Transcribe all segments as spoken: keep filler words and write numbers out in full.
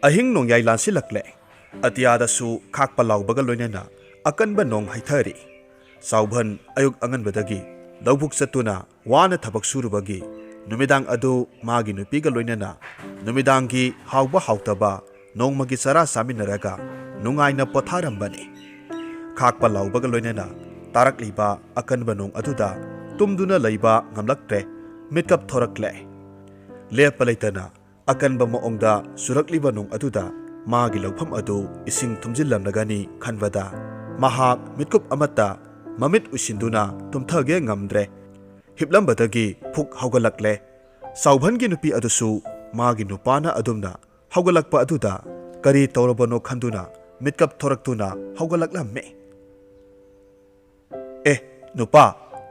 ꯑꯍꯤꯡ ꯅꯣꯡꯌꯥꯏ ꯂꯥꯟꯁꯤꯜꯂꯛꯂꯦ꯫ ꯑꯇꯤꯌꯥꯗꯁꯨ ꯈꯥꯛꯄ ꯂꯥꯎꯕꯒ ꯂꯣꯏꯅꯅ ꯑꯀꯟꯕ ꯅꯣꯡ ꯍꯩꯊꯔꯤ꯫ ꯆꯥꯎꯚꯟ ꯑꯌꯨꯛ ꯑꯉꯟꯕꯗꯒꯤ ꯂꯧꯕꯨꯛ ꯆꯠꯇꯨꯅ ꯋꯥꯅ ꯊꯕꯛ ꯁꯨꯔꯨꯕꯒꯤ ꯅꯨꯃꯤꯗꯥꯡ ꯑꯗꯨ ꯃꯥꯒꯤ ꯅꯨꯄꯤꯒ ꯂꯣꯏꯅꯅ ꯅꯨꯃꯤꯗꯥꯡꯒꯤ ꯍꯥꯎꯕ ꯍꯥꯎꯇꯕ ꯅꯣꯡꯃꯒꯤ ꯆꯔꯥ ꯆꯥꯃꯤꯟꯅꯔꯒ ꯅꯨꯡꯉꯥꯏꯅ ꯄꯣꯊꯥꯔꯝꯕꯅꯤ꯫ ꯈꯥꯛꯄ ꯂꯥꯎꯕꯒ ꯂꯣꯏꯅꯅ ꯇꯥꯔꯛꯂꯤꯕ ꯑꯀꯟꯕ ꯅꯣꯡ ꯑꯗꯨꯗ ꯇꯨꯝꯗꯨꯅ ꯂꯩꯕ ꯉꯝꯂꯛꯇ꯭ꯔꯦ꯫ ꯃꯤꯠꯀꯞ ꯊꯣꯔꯛꯂꯦ꯫ ꯂꯦꯞꯄ ꯂꯩꯇꯅ ꯑꯀꯟꯕ ꯃꯑꯣꯡꯗ ꯆꯨꯔꯛꯂꯤꯕ ꯅꯣꯡ ꯑꯗꯨꯗ ꯃꯥꯒꯤ ꯂꯧꯐꯝ ꯑꯗꯨ ꯏꯁꯤꯡ ꯊꯨꯝꯖꯤꯜꯂꯝꯂꯒꯅꯤ ꯈꯟꯕꯗ ꯃꯍꯥꯛ ꯃꯤꯠꯀꯨꯞ ꯑꯃꯠꯇ ꯃꯃꯤꯠ ꯎꯏꯁꯤꯟꯗꯨꯅ ꯇꯨꯝꯊꯒꯦ ꯉꯝꯗ꯭ꯔꯦ꯫ ꯍꯤꯞꯂꯝꯕꯗꯒꯤ ꯐꯨꯛ ꯍꯧꯒꯠꯂꯛꯂꯦ꯫ ꯆꯥꯎꯚꯟꯒꯤ ꯅꯨꯄꯤ ꯑꯗꯨꯁꯨ ꯃꯥꯒꯤ ꯅꯨꯄꯥꯅ ꯑꯗꯨꯝꯅ ꯍꯧꯒꯠꯂꯛꯄ ꯑꯗꯨꯗ ꯀꯔꯤ ꯇꯧꯔꯕꯅꯣ ꯈꯟꯗꯨꯅ ꯃꯤꯠꯀꯞ ꯊꯣꯔꯛꯇꯨꯅ ꯍꯧꯒꯠꯂꯛꯂꯝꯃꯤ꯫ "ꯑꯦ, ꯅꯨꯄꯥ,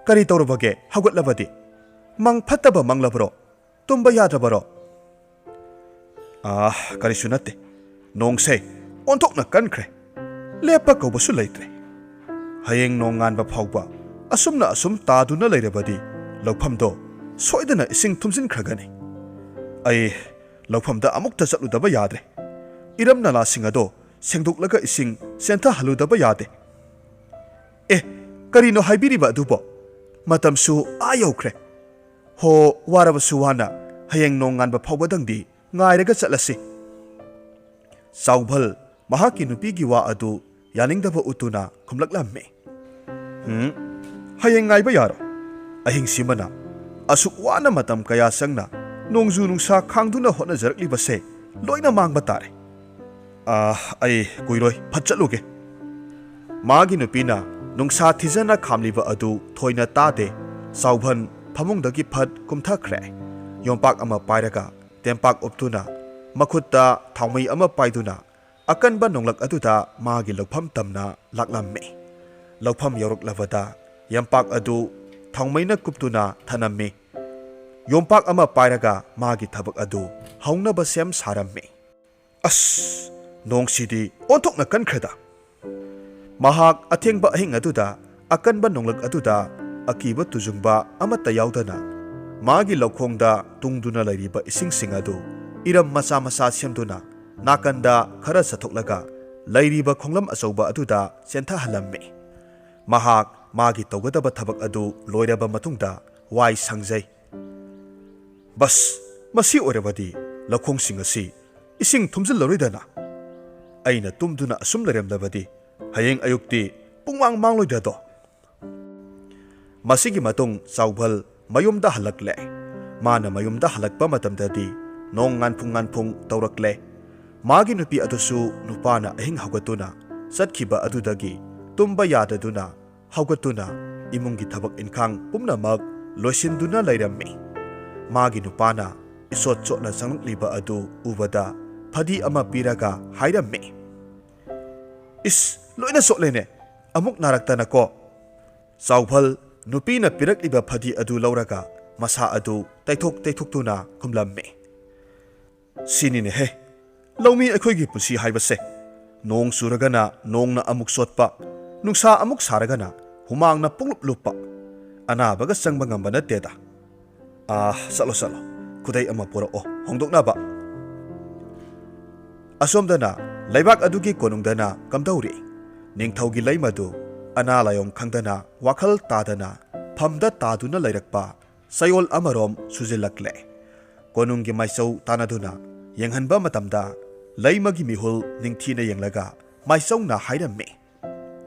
ꯀꯔꯤ ꯇꯧꯔꯕꯒꯦ? ꯍꯧꯒꯠꯂꯕꯗꯤ? ꯃꯪ ꯐꯠꯇꯕ ꯃꯪꯂꯕꯔꯣ? ꯇꯨꯝꯕ ꯌꯥꯗ꯭ꯔꯕꯔꯣ?" "ꯑꯥ, ꯀꯔꯤꯁꯨ ꯅꯠꯇꯦ꯫ ꯅꯣꯡꯁꯦ ꯑꯣꯟꯊꯣꯛꯅ ꯀꯟꯈ꯭ꯔꯦ꯫ ꯂꯦꯞꯄ ꯀꯧꯕꯁꯨ ꯂꯩꯇ꯭ꯔꯦ꯫ ꯍꯌꯦꯡ ꯅꯣꯡ ꯉꯥꯟꯕ ꯐꯥꯎꯕ ꯑꯁꯨꯝꯅ ꯑꯁꯨꯝ ꯇꯥꯗꯨꯅ ꯂꯩꯔꯕꯗꯤ ꯂꯧꯐꯝꯗꯣ ꯁꯣꯏꯗꯅ ꯏꯁꯤꯡ ꯊꯨꯝꯖꯤꯟꯈ꯭ꯔꯒꯅꯤ꯫ ꯑꯩ ꯂꯧꯐꯝꯗ ꯑꯃꯨꯛꯇ ꯆꯠꯂꯨꯗꯕ ꯌꯥꯗ꯭ꯔꯦ꯫ ꯏꯔꯝ ꯅꯂꯥꯁꯤꯡ ꯑꯗꯣ ꯁꯦꯡꯗꯣꯛꯂꯒ ꯏꯁꯤꯡ ꯆꯦꯟꯊꯍꯜꯂꯨꯗꯕ ꯌꯥꯗꯦ꯫ ꯑꯦ, ꯀꯔꯤꯅꯣ ꯍꯥꯏꯕꯤꯔꯤꯕ ꯑꯗꯨꯕꯣ? ꯃꯇꯝꯁꯨ ꯑꯥ ꯌꯧꯈ꯭ꯔꯦ꯫ ꯍꯣ, ꯋꯥꯔꯕꯁꯨ ꯋꯥꯅ ꯍꯌꯦꯡ ꯅꯣꯡꯉꯥꯟꯕ ꯐꯥꯎꯕꯗꯪꯗꯤ ꯉꯥꯏꯔꯒ ꯆꯠꯂꯁꯤ꯫" ꯆꯥꯎꯚꯜ ꯃꯍꯥꯛꯀꯤ ꯅꯨꯄꯤꯒꯤ ꯋꯥ ꯑꯗꯨ ꯌꯥꯅꯤꯡꯗꯕ ꯎꯠꯇꯨꯅ ꯈꯨꯝꯂꯛꯂꯝꯃꯤ꯫ "ꯍꯨꯝ, ꯍꯌꯦꯡ ꯉꯥꯏꯕ ꯌꯥꯔꯣꯏ꯫ ꯑꯍꯤꯡꯁꯤꯃꯅ ꯑꯁꯨꯛ ꯋꯥꯅ ꯃꯇꯝ ꯀꯌꯥ ꯆꯪꯅ ꯅꯣꯡꯖꯨ ꯅꯨꯡꯁꯥ ꯈꯥꯡꯗꯨꯅ ꯍꯣꯠꯅꯖꯔꯛꯂꯤꯕꯁꯦ ꯂꯣꯏꯅ ꯃꯥꯡꯕ ꯇꯥꯔꯦ꯫ ꯑꯥ, ꯑꯩ ꯀꯨꯏꯔꯣꯏ, ꯐꯠ ꯆꯠꯂꯨꯒꯦ꯫" ꯃꯥꯒꯤ ꯅꯨꯄꯤꯅ ꯅꯨꯡꯁꯥ ꯊꯤꯖꯅ ꯈꯥꯝꯂꯤꯕ ꯑꯗꯨ ꯊꯣꯏꯅ ꯇꯥꯗꯦ꯫ ꯆꯥꯎꯚꯟ ꯐꯃꯨꯡꯗꯒꯤ ꯐꯠ ꯀꯨꯝꯊꯈ꯭ꯔꯦ꯫ ꯌꯣꯝꯄꯥꯛ ꯑꯃ ꯄꯥꯏꯔꯒ ꯇꯦꯝꯄꯥꯛ ꯎꯞꯇꯨꯅ ꯃꯈꯨꯠꯇ ꯊꯥꯎꯃꯩ ꯑꯃ ꯄꯥꯏꯗꯨꯅ ꯑꯀꯟꯕ ꯅꯣꯡꯂꯛ ꯑꯗꯨꯗ ꯃꯥꯒꯤ ꯂꯧꯐꯝ ꯇꯝꯅ ꯂꯥꯛꯂꯝꯃꯤ꯫ ꯂꯧꯐꯝ ꯌꯧꯔꯛꯂꯕꯗ ꯌꯣꯝꯄꯥꯛ ꯑꯗꯨ ꯊꯥꯎꯃꯩꯅ ꯀꯨꯞꯇꯨꯅ ꯊꯅꯝꯃꯤ꯫ ꯌꯣꯝꯄꯥꯛ ꯑꯃ ꯄꯥꯏꯔꯒ ꯃꯥꯒꯤ ꯊꯕꯛ ꯑꯗꯨ ꯍꯧꯅꯕ ꯁꯦꯝ ꯁꯥꯔꯝꯃꯤ꯫ "ꯑꯁ, ꯅꯣꯡꯁꯤꯗꯤ ꯑꯣꯟꯊꯣꯛꯅ ꯀꯟꯈ꯭ꯔꯦꯗ!" ꯃꯍꯥꯛ ꯑꯊꯦꯡꯕ ꯑꯍꯤꯡ ꯑꯗꯨꯗ ꯑꯀꯟꯕ ꯅꯣꯡꯂꯛ ꯑꯗꯨꯗ ꯑꯀꯤꯕ ꯇꯨꯖꯨꯡꯕ ꯑꯃꯠꯇ ꯌꯥꯎꯗꯅ ꯃꯥꯒꯤ ꯂꯧꯈꯣꯡꯗ ꯇꯨꯡꯗꯨꯅ ꯂꯩꯔꯤꯕ ꯏꯁꯤꯡꯁꯤꯡ ꯑꯗꯨ ꯏꯔꯝ ꯃꯆꯥ ꯃꯆꯥ ꯁꯦꯝꯗꯨꯅ ꯅꯥꯀꯟꯗ ꯈꯔ ꯆꯠꯊꯣꯛꯂꯒ ꯂꯩꯔꯤꯕ ꯈꯣꯡꯂꯝ ꯑꯆꯧꯕ ꯑꯗꯨꯗ ꯆꯦꯟꯊꯍꯜꯂꯝꯃꯤ꯫ ꯃꯍꯥꯛ ꯃꯥꯒꯤ ꯇꯧꯒꯗꯕ ꯊꯕꯛ ꯑꯗꯨ ꯂꯣꯏꯔꯕ ꯃꯇꯨꯡꯗ ꯋꯥꯏ ꯁꯪꯖꯩ꯫ "ꯕꯁ, ꯃꯁꯤ ꯑꯣꯏꯔꯕꯗꯤ ꯂꯧꯈꯣꯡꯁꯤꯡ ꯑꯁꯤ ꯏꯁꯤꯡ ꯊꯨꯝꯖꯤꯜꯂꯔꯣꯏꯗꯅ? ꯑꯩꯅ ꯇꯨꯝꯗꯨꯅ ꯑꯁꯨꯝ ꯂꯩꯔꯝꯂꯕꯗꯤ ꯍꯌꯦꯡ ꯑꯌꯨꯛꯇꯤ ꯄꯨꯡꯃꯥꯡ ꯃꯥꯡꯂꯣꯏꯗ꯭ꯔꯗꯣ?" ꯃꯁꯤꯒꯤ ꯃꯇꯨꯡ ꯆꯥꯎꯚꯜ ꯃꯌꯨꯝꯗ ꯍꯜꯂꯛꯂꯦ꯫ ꯃꯥꯅ ꯃꯌꯨꯝꯗ ꯍꯜꯂꯛꯄ ꯃꯇꯝꯗꯗꯤ ꯅꯣꯡ ꯉꯥꯟꯐꯨꯡ ꯉꯥꯟꯐꯨꯡ ꯇꯧꯔꯛꯂꯦ꯫ ꯃꯥꯒꯤ ꯅꯨꯄꯤ ꯑꯗꯨꯁꯨ ꯅꯨꯄꯥꯅ ꯑꯍꯤꯡ ꯍꯧꯒꯠꯇꯨꯅ ꯆꯠꯈꯤꯕ ꯑꯗꯨꯗꯒꯤ ꯇꯨꯝꯕ ꯌꯥꯗꯗꯨꯅ ꯍꯧꯒꯠꯇꯨꯅ ꯏꯃꯨꯡꯒꯤ ꯊꯕꯛ ꯏꯟꯈꯥꯡ ꯄꯨꯝꯅꯃꯛ ꯂꯣꯏꯁꯤꯟꯗꯨꯅ ꯂꯩꯔꯝꯃꯤ꯫ ꯃꯥꯒꯤ ꯅꯨꯄꯥꯅ ꯏꯁꯣꯠ ꯆꯣꯠꯅ ꯆꯪꯂꯛꯂꯤꯕ ꯑꯗꯨ ꯎꯕꯗ ꯐꯗꯤ ꯑꯃ ꯄꯤꯔꯒ ꯍꯥꯏꯔꯝꯃꯤ, "ꯏꯁ, ꯂꯣꯏꯅ ꯆꯣꯠꯂꯦꯅꯦ꯫ ꯑꯃꯨꯛ ꯅꯥꯔꯛꯇꯅꯀꯣ?" ꯆꯥꯎꯚꯜ ꯅꯨꯄꯤꯅ ꯄꯤꯔꯛꯂꯤꯕ ꯐꯗꯤ ꯑꯗꯨ ꯂꯧꯔꯒ ꯃꯁꯥ ꯑꯗꯨ ꯇꯩꯊꯣꯛ ꯇꯩꯊꯣꯛꯇꯨꯅ ꯈꯨꯝꯂꯝꯃꯤ, "ꯁꯤꯅꯤꯅꯦꯍꯦ, ꯂꯧꯃꯤ ꯑꯩꯈꯣꯏꯒꯤ ꯄꯨꯟꯁꯤ ꯍꯥꯏꯕꯁꯦ꯫ ꯅꯣꯡ ꯆꯨꯔꯒꯅ ꯅꯣꯡꯅ ꯑꯃꯨꯛ ꯆꯣꯠꯄ, ꯅꯨꯡꯁꯥ ꯑꯃꯨꯛ ꯁꯥꯔꯒꯅ ꯍꯨꯃꯥꯡꯅ ꯄꯨꯡꯂꯨꯞ ꯂꯨꯞꯄ꯫ ꯑꯅꯥꯕꯒ ꯆꯪꯕ ꯉꯝꯕ ꯅꯠꯇꯦꯗ꯫ ꯑꯥ, ꯆꯠꯂꯣ, ꯆꯠꯂꯣ, ꯈꯨꯗꯩ ꯑꯃ ꯄꯨꯔꯛꯑꯣ ꯍꯣꯡꯗꯣꯛꯅꯕ꯫" ꯑꯁꯣꯝꯗꯅ ꯂꯩꯕꯥꯛ ꯑꯗꯨꯒꯤ ꯀꯣꯅꯨꯡꯗꯅ ꯀꯝꯗꯧꯔꯤ? ꯅꯤꯡꯊꯧꯒꯤ ꯂꯩꯃꯗꯨ ꯑꯅꯥ ꯂꯥꯏꯑꯣꯡ ꯈꯪꯗꯅ ꯋꯥꯈꯜ ꯇꯥꯗꯅ ꯐꯝꯗ ꯇꯥꯗꯨꯅ ꯂꯩꯔꯛꯄ ꯆꯌꯣꯜ ꯑꯃꯔꯣꯝ ꯁꯨꯖꯤꯜꯂꯛꯂꯦ꯫ ꯀꯣꯅꯨꯡꯒꯤ ꯃꯥꯏꯆꯧ ꯇꯥꯟꯅꯗꯨꯅ ꯌꯦꯡꯍꯟꯕ ꯃꯇꯝꯗ ꯂꯩꯃꯒꯤ ꯃꯤꯍꯨꯜ ꯅꯤꯡꯊꯤꯅ ꯌꯦꯡꯂꯒ ꯃꯥꯏꯆꯧꯅ ꯍꯥꯏꯔꯝꯃꯤ,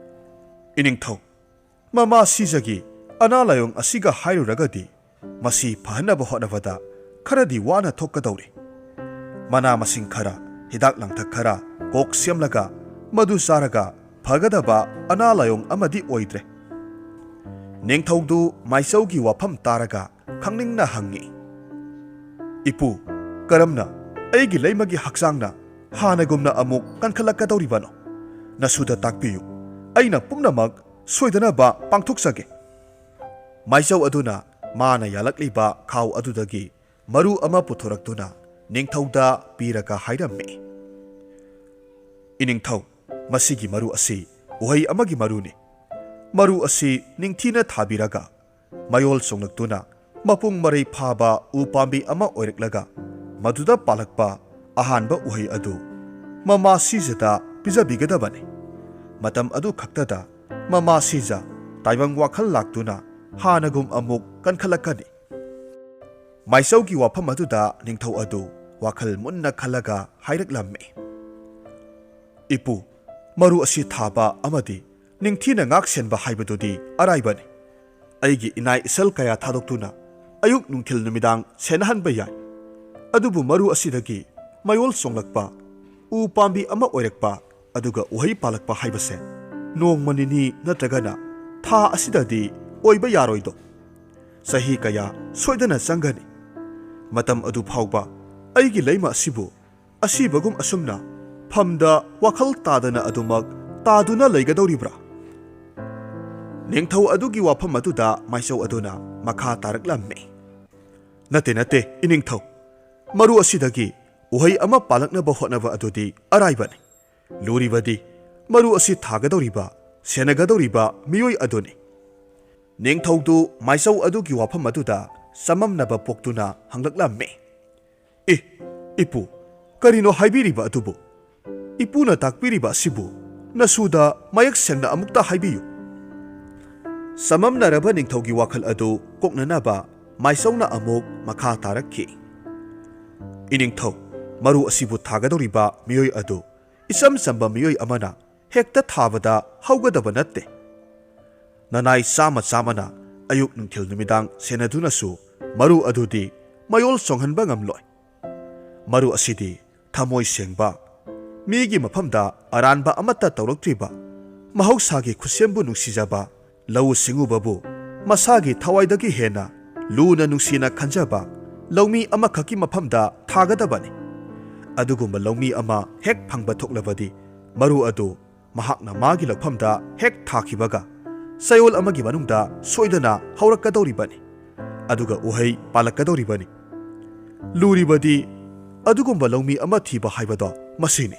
"ꯏꯅꯤꯡꯊꯧ, ꯃꯃꯥ ꯁꯤꯖꯒꯤ ꯑꯅꯥ ꯂꯥꯏꯑꯣꯡ ꯑꯁꯤꯒ ꯍꯥꯏꯔꯨꯔꯒꯗꯤ ꯃꯁꯤ ꯐꯍꯟꯅꯕ ꯍꯣꯠꯅꯕꯗ ꯈꯔꯗꯤ ꯋꯥꯅ ꯊꯣꯛꯀꯗꯧꯔꯤ꯫ ꯃꯅꯥ ꯃꯁꯤꯡ ꯈꯔ, ꯍꯤꯗꯥꯛ ꯂꯥꯡꯊꯛ ꯈꯔ ꯀꯣꯛ ꯁꯦꯝꯂꯒ ꯃꯗꯨ ꯆꯥꯔꯒ ꯐꯒꯗꯕ ꯑꯅꯥ ꯂꯥꯏꯑꯣꯡ ꯑꯃꯗꯤ ꯑꯣꯏꯗ꯭ꯔꯦ꯫" ꯅꯤꯡꯊꯧꯗꯨ ꯃꯥꯏꯆꯧꯒꯤ ꯋꯥꯐꯝ ꯇꯥꯔꯒ ꯈꯪꯅꯤꯡꯅ ꯍꯪꯉꯤ, "ꯏꯄꯨ, ꯀꯔꯝꯅ ꯑꯩꯒꯤ ꯂꯩꯃꯒꯤ ꯍꯛꯆꯥꯡꯅ ꯍꯥꯟꯅꯒꯨꯝꯅ ꯑꯃꯨꯛ ꯀꯟꯈꯠꯂꯛꯀꯗꯧꯔꯤꯕꯅꯣ? ꯅꯁꯨꯗ ꯇꯥꯛꯄꯤꯌꯨ꯫ ꯑꯩꯅ ꯄꯨꯝꯅꯃꯛ ꯁꯣꯏꯗꯅꯕ ꯄꯥꯡꯊꯣꯛꯆꯒꯦ꯫" ꯃꯥꯏꯆꯧ ꯑꯗꯨꯅ ꯃꯥꯅ ꯌꯥꯜꯂꯛꯂꯤꯕ ꯈꯥꯎ ꯑꯗꯨꯗꯒꯤ ꯃꯔꯨ ꯑꯃ ꯄꯨꯊꯣꯔꯛꯇꯨꯅ ꯅꯤꯡꯊꯧꯗ ꯄꯤꯔꯒ ꯍꯥꯏꯔꯝꯃꯤ, "ꯏꯅꯤꯡꯊꯧ, ꯃꯁꯤꯒꯤ ꯃꯔꯨ ꯑꯁꯤ ꯎꯍꯩ ꯑꯃꯒꯤ ꯃꯔꯨꯅꯤ꯫ ꯃꯔꯨ ꯑꯁꯤ ꯅꯤꯡꯊꯤꯅ ꯊꯥꯕꯤꯔꯒ ꯃꯌꯣꯜ ꯆꯣꯡꯂꯛꯇꯨꯅ ꯃꯄꯨꯡ ꯃꯔꯩ ꯐꯥꯕ ꯎ ꯄꯥꯝꯕꯤ ꯑꯃ ꯑꯣꯏꯔꯛꯂꯒ ꯃꯗꯨꯗ ꯄꯥꯜꯂꯛꯄ ꯑꯍꯥꯟꯕ ꯎꯍꯩ ꯑꯗꯨ ꯃꯃꯥ ꯁꯤꯖꯗ ꯄꯤꯖꯕꯤꯒꯗꯕꯅꯤ꯫ ꯃꯇꯝ ꯑꯗꯨ ꯈꯛꯇꯗ ꯃꯃꯥ ꯁꯤꯖ ꯇꯥꯏꯕꯪ ꯋꯥꯈꯜ ꯂꯥꯛꯇꯨꯅ ꯍꯥꯟꯅꯒꯨꯝ ꯑꯃꯨꯛ ꯀꯟꯈꯠꯂꯛꯀꯅꯤ꯫ ꯃꯥꯏꯆꯧꯒꯤ ꯋꯥꯐꯝ ꯑꯗꯨꯗ ꯅꯤꯡꯊꯧ ꯑꯗꯨ ꯋꯥꯈꯜ ꯃꯨꯟꯅ ꯈꯜꯂꯒ ꯍꯥꯏꯔꯛꯂꯝꯃꯤ, "ꯏꯄꯨ, ꯃꯔꯨ ꯑꯁꯤ ꯊꯥꯕ ꯑꯃꯗꯤ ꯅꯤꯡꯊꯤꯅ ꯉꯥꯛ ꯁꯦꯟꯕ ꯍꯥꯏꯕꯗꯨꯗꯤ ꯑꯔꯥꯏꯕꯅꯤ꯫ ꯑꯩꯒꯤ ꯏꯅꯥꯏ ꯏꯁꯜ ꯀꯌꯥ ꯊꯥꯗꯣꯛꯇꯨꯅ ꯑꯌꯨꯛ ꯅꯨꯡꯊꯤꯜ ꯅꯨꯃꯤꯗꯥꯡ ꯁꯦꯟꯅꯍꯟꯕ ꯌꯥꯏ꯫ ꯑꯗꯨꯕꯨ ꯃꯔꯨ ꯑꯁꯤꯗꯒꯤ ꯃꯌꯣꯜ ꯆꯣꯡꯂꯛꯄ, ꯎ ꯄꯥꯝꯕꯤ ꯑꯃ ꯑꯣꯏꯔꯛꯄ, ꯑꯗꯨꯒ ꯎꯍꯩ ꯄꯥꯜꯂꯛꯄ ꯍꯥꯏꯕꯁꯦ ꯅꯣꯡꯃ ꯅꯤꯅꯤ ꯅꯠꯇ꯭ꯔꯒꯅ ꯊꯥ ꯑꯁꯤꯗꯗꯤ ꯑꯣꯏꯕ ꯌꯥꯔꯣꯏꯗꯣ꯫ ꯆꯍꯤ ꯀꯌꯥ ꯁꯣꯏꯗꯅ ꯆꯪꯒꯅꯤ꯫ ꯃꯇꯝ ꯑꯗꯨ ꯐꯥꯎꯕ ꯑꯩꯒꯤ ꯂꯩꯃ ꯑꯁꯤꯕꯨ ꯑꯁꯤꯕꯒꯨꯝ ꯑꯁꯨꯝꯅ ꯐꯝꯗ ꯋꯥꯈꯜ ꯇꯥꯗꯅ ꯑꯗꯨꯃꯛ ꯇꯥꯗꯨꯅ ꯂꯩꯒꯗꯧꯔꯤꯕ꯭ꯔꯥ?" ꯅꯤꯡꯊꯧ ꯑꯗꯨꯒꯤ ꯋꯥꯐꯝ ꯑꯗꯨꯗ ꯃꯥꯏꯆꯧ ꯑꯗꯨꯅ ꯃꯈꯥ ꯇꯥꯔꯛꯂꯝꯃꯤ, "ꯅꯠꯇꯦ, ꯅꯠꯇꯦ, ꯏꯅꯤꯡꯊꯧ꯫ ꯃꯔꯨ ꯑꯁꯤꯗꯒꯤ ꯎꯍꯩ ꯑꯃ ꯄꯥꯜꯂꯛꯅꯕ ꯍꯣꯠꯅꯕ ꯑꯗꯨꯗꯤ ꯑꯔꯥꯏꯕꯅꯤ꯫ ꯂꯨꯔꯤꯕꯗꯤ ꯃꯔꯨ ꯑꯁꯤ ꯊꯥꯒꯗꯧꯔꯤꯕ, ꯁꯦꯟꯅꯒꯗꯧꯔꯤꯕ ꯃꯤꯑꯣꯏ ꯑꯗꯨꯅꯤ꯫" ꯅꯤꯡꯊꯧꯗꯨ ꯃꯥꯏꯆꯧ ꯑꯗꯨꯒꯤ ꯋꯥꯐꯝ ꯑꯗꯨꯗ ꯆꯃꯝꯅꯕ ꯄꯣꯛꯇꯨꯅ ꯍꯪꯂꯛꯂꯝꯃꯤ, "ꯑꯦ, ꯏꯄꯨ, ꯀꯔꯤꯅꯣ ꯍꯥꯏꯕꯤꯔꯤꯕ ꯑꯗꯨꯕꯨ? ꯏꯄꯨꯅ ꯇꯥꯛꯄꯤꯔꯤꯕ ꯑꯁꯤꯕꯨ ꯅꯁꯨꯗ ꯃꯌꯦꯛ ꯁꯦꯡꯅ ꯑꯃꯨꯛꯇ ꯍꯥꯏꯕꯤꯌꯨ꯫" ꯆꯃꯝꯅꯔꯕ ꯅꯤꯡꯊꯧꯒꯤ ꯋꯥꯈꯜ ꯑꯗꯨ ꯀꯣꯛꯅꯅꯕ ꯃꯥꯏꯆꯧꯅ ꯑꯃꯨꯛ ꯃꯈꯥ ꯇꯥꯔꯛꯈꯤ, "ꯏꯅꯤꯡꯊꯧ, ꯃꯔꯨ ꯑꯁꯤꯕꯨ ꯊꯥꯒꯗꯧꯔꯤꯕ ꯃꯤꯑꯣꯏ ꯑꯗꯨ ꯏꯆꯝ ꯆꯝꯕ ꯃꯤꯑꯣꯏ ꯑꯃꯅ ꯍꯦꯛꯇ ꯊꯥꯕꯗ ꯍꯧꯒꯗꯕ ꯅꯠꯇꯦ꯫ ꯅꯅꯥꯏ ꯆꯥꯝꯃ ꯆꯥꯝꯃꯅ ꯑꯌꯨꯛ ꯅꯨꯡꯊꯤꯜ ꯅꯨꯃꯤꯗꯥꯡ ꯁꯦꯟꯅꯗꯨꯅꯁꯨ ꯃꯔꯨ ꯑꯗꯨꯗꯤ ꯃꯌꯣꯜ ꯆꯣꯡꯍꯟꯕ ꯉꯝꯂꯣꯏ꯫ ꯃꯔꯨ ꯑꯁꯤꯗꯤ ꯊꯃꯣꯏ ꯁꯦꯡꯕ, ꯃꯤꯒꯤ ꯃꯐꯝꯗ ꯑꯔꯥꯟꯕ ꯑꯃꯠꯇ ꯇꯧꯔꯛꯇ꯭ꯔꯤꯕ, ꯃꯍꯧꯁꯥꯒꯤ ꯈꯨꯠꯁꯦꯝꯕꯨ ꯅꯨꯡꯁꯤꯖꯕ, ꯂꯧꯎ ꯁꯤꯡꯎꯕꯕꯨ ꯃꯁꯥꯒꯤ ꯊꯋꯥꯏꯗꯒꯤ ꯍꯦꯟꯅ ꯂꯨꯅ ꯅꯨꯡꯁꯤꯅ ꯈꯟꯖꯕ ꯂꯧꯃꯤ ꯑꯃꯈꯛꯀꯤ ꯃꯐꯝꯗ ꯊꯥꯒꯗꯕꯅꯤ꯫ ꯑꯗꯨꯒꯨꯝꯕ ꯂꯧꯃꯤ ꯑꯃ ꯍꯦꯛ ꯐꯪꯕ ꯊꯣꯛꯂꯕꯗꯤ, ꯃꯔꯨ ꯑꯗꯨ ꯃꯍꯥꯛꯅ ꯃꯥꯒꯤ ꯂꯧꯐꯝꯗ ꯍꯦꯛ ꯊꯥꯈꯤꯕꯒ ꯆꯌꯣꯜ ꯑꯃꯒꯤ ꯃꯅꯨꯡꯗ ꯁꯣꯏꯗꯅ ꯍꯧꯔꯛꯀꯗꯧꯔꯤꯕꯅꯤ꯫ ꯑꯗꯨꯒ ꯎꯍꯩ ꯄꯥꯜꯂꯛꯀꯗꯧꯔꯤꯕꯅꯤ꯫ ꯂꯨꯔꯤꯕꯗꯤ ꯑꯗꯨꯒꯨꯝꯕ ꯂꯧꯃꯤ ꯑꯃ ꯊꯤꯕ ꯍꯥꯏꯕꯗꯣ ꯃꯁꯤꯅꯤ꯫"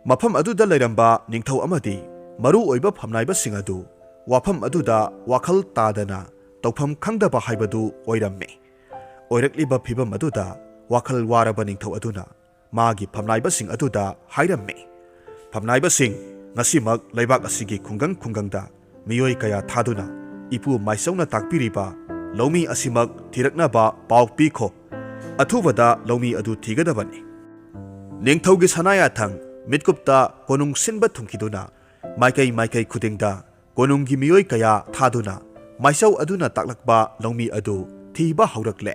ꯃꯐꯝ ꯑꯗꯨꯗ ꯂꯩꯔꯝꯕ ꯅꯤꯡꯊꯧ ꯑꯃꯗꯤ ꯃꯔꯨ ꯑꯣꯏꯕ ꯐꯝꯅꯥꯏꯕꯁꯤꯡ ꯑꯗꯨ ꯋꯥꯐꯝ ꯑꯗꯨꯗ ꯋꯥꯈꯜ ꯇꯥꯗꯅ ꯇꯧꯐꯝ ꯈꯪꯗꯕ ꯍꯥꯏꯕꯗꯨ ꯑꯣꯏꯔꯝꯃꯤ꯫ ꯑꯣꯏꯔꯛꯂꯤꯕ ꯐꯤꯚꯝ ꯑꯗꯨꯗ ꯋꯥꯈꯜ ꯋꯥꯔꯕ ꯅꯤꯡꯊꯧ ꯑꯗꯨꯅ ꯃꯥꯒꯤ ꯐꯝꯅꯥꯏꯕꯁꯤꯡ ꯑꯗꯨꯗ ꯍꯥꯏꯔꯝꯃꯤ, "ꯐꯝꯅꯥꯏꯕꯁꯤꯡ, ꯉꯁꯤꯃꯛ ꯂꯩꯕꯥꯛ ꯑꯁꯤꯒꯤ ꯈꯨꯡꯒꯪ ꯈꯨꯡꯒꯪꯗ ꯃꯤꯑꯣꯏ ꯀꯌꯥ ꯊꯥꯗꯨꯅ ꯏꯄꯨ ꯃꯥꯏꯆꯧꯅ ꯇꯥꯛꯄꯤꯔꯤꯕ ꯂꯧꯃꯤ ꯑꯁꯤꯃꯛ ꯊꯤꯔꯛꯅꯕ ꯄꯥꯎ ꯄꯤꯈꯣ꯫ ꯑꯊꯨꯕꯗ ꯂꯧꯃꯤ ꯑꯗꯨ ꯊꯤꯒꯗꯕꯅꯤ꯫" ꯅꯤꯡꯊꯧꯒꯤ ꯁꯅꯥꯌꯥꯊꯪ ꯃꯤꯠꯀꯨꯞꯇ ꯀꯣꯅꯨꯡ ꯁꯤꯟꯕ ꯊꯨꯡꯈꯤꯗꯨꯅ ꯃꯥꯏꯀꯩ ꯃꯥꯏꯀꯩ ꯈꯨꯗꯤꯡꯗ ꯀꯣꯅꯨꯡꯒꯤ ꯃꯤꯑꯣꯏ ꯀꯌꯥ ꯊꯥꯗꯨꯅ ꯃꯥꯏꯆꯧ ꯑꯗꯨꯅ ꯇꯥꯛꯂꯛꯄ ꯂꯧꯃꯤ ꯑꯗꯨ ꯊꯤꯕ ꯍꯧꯔꯛꯂꯦ꯫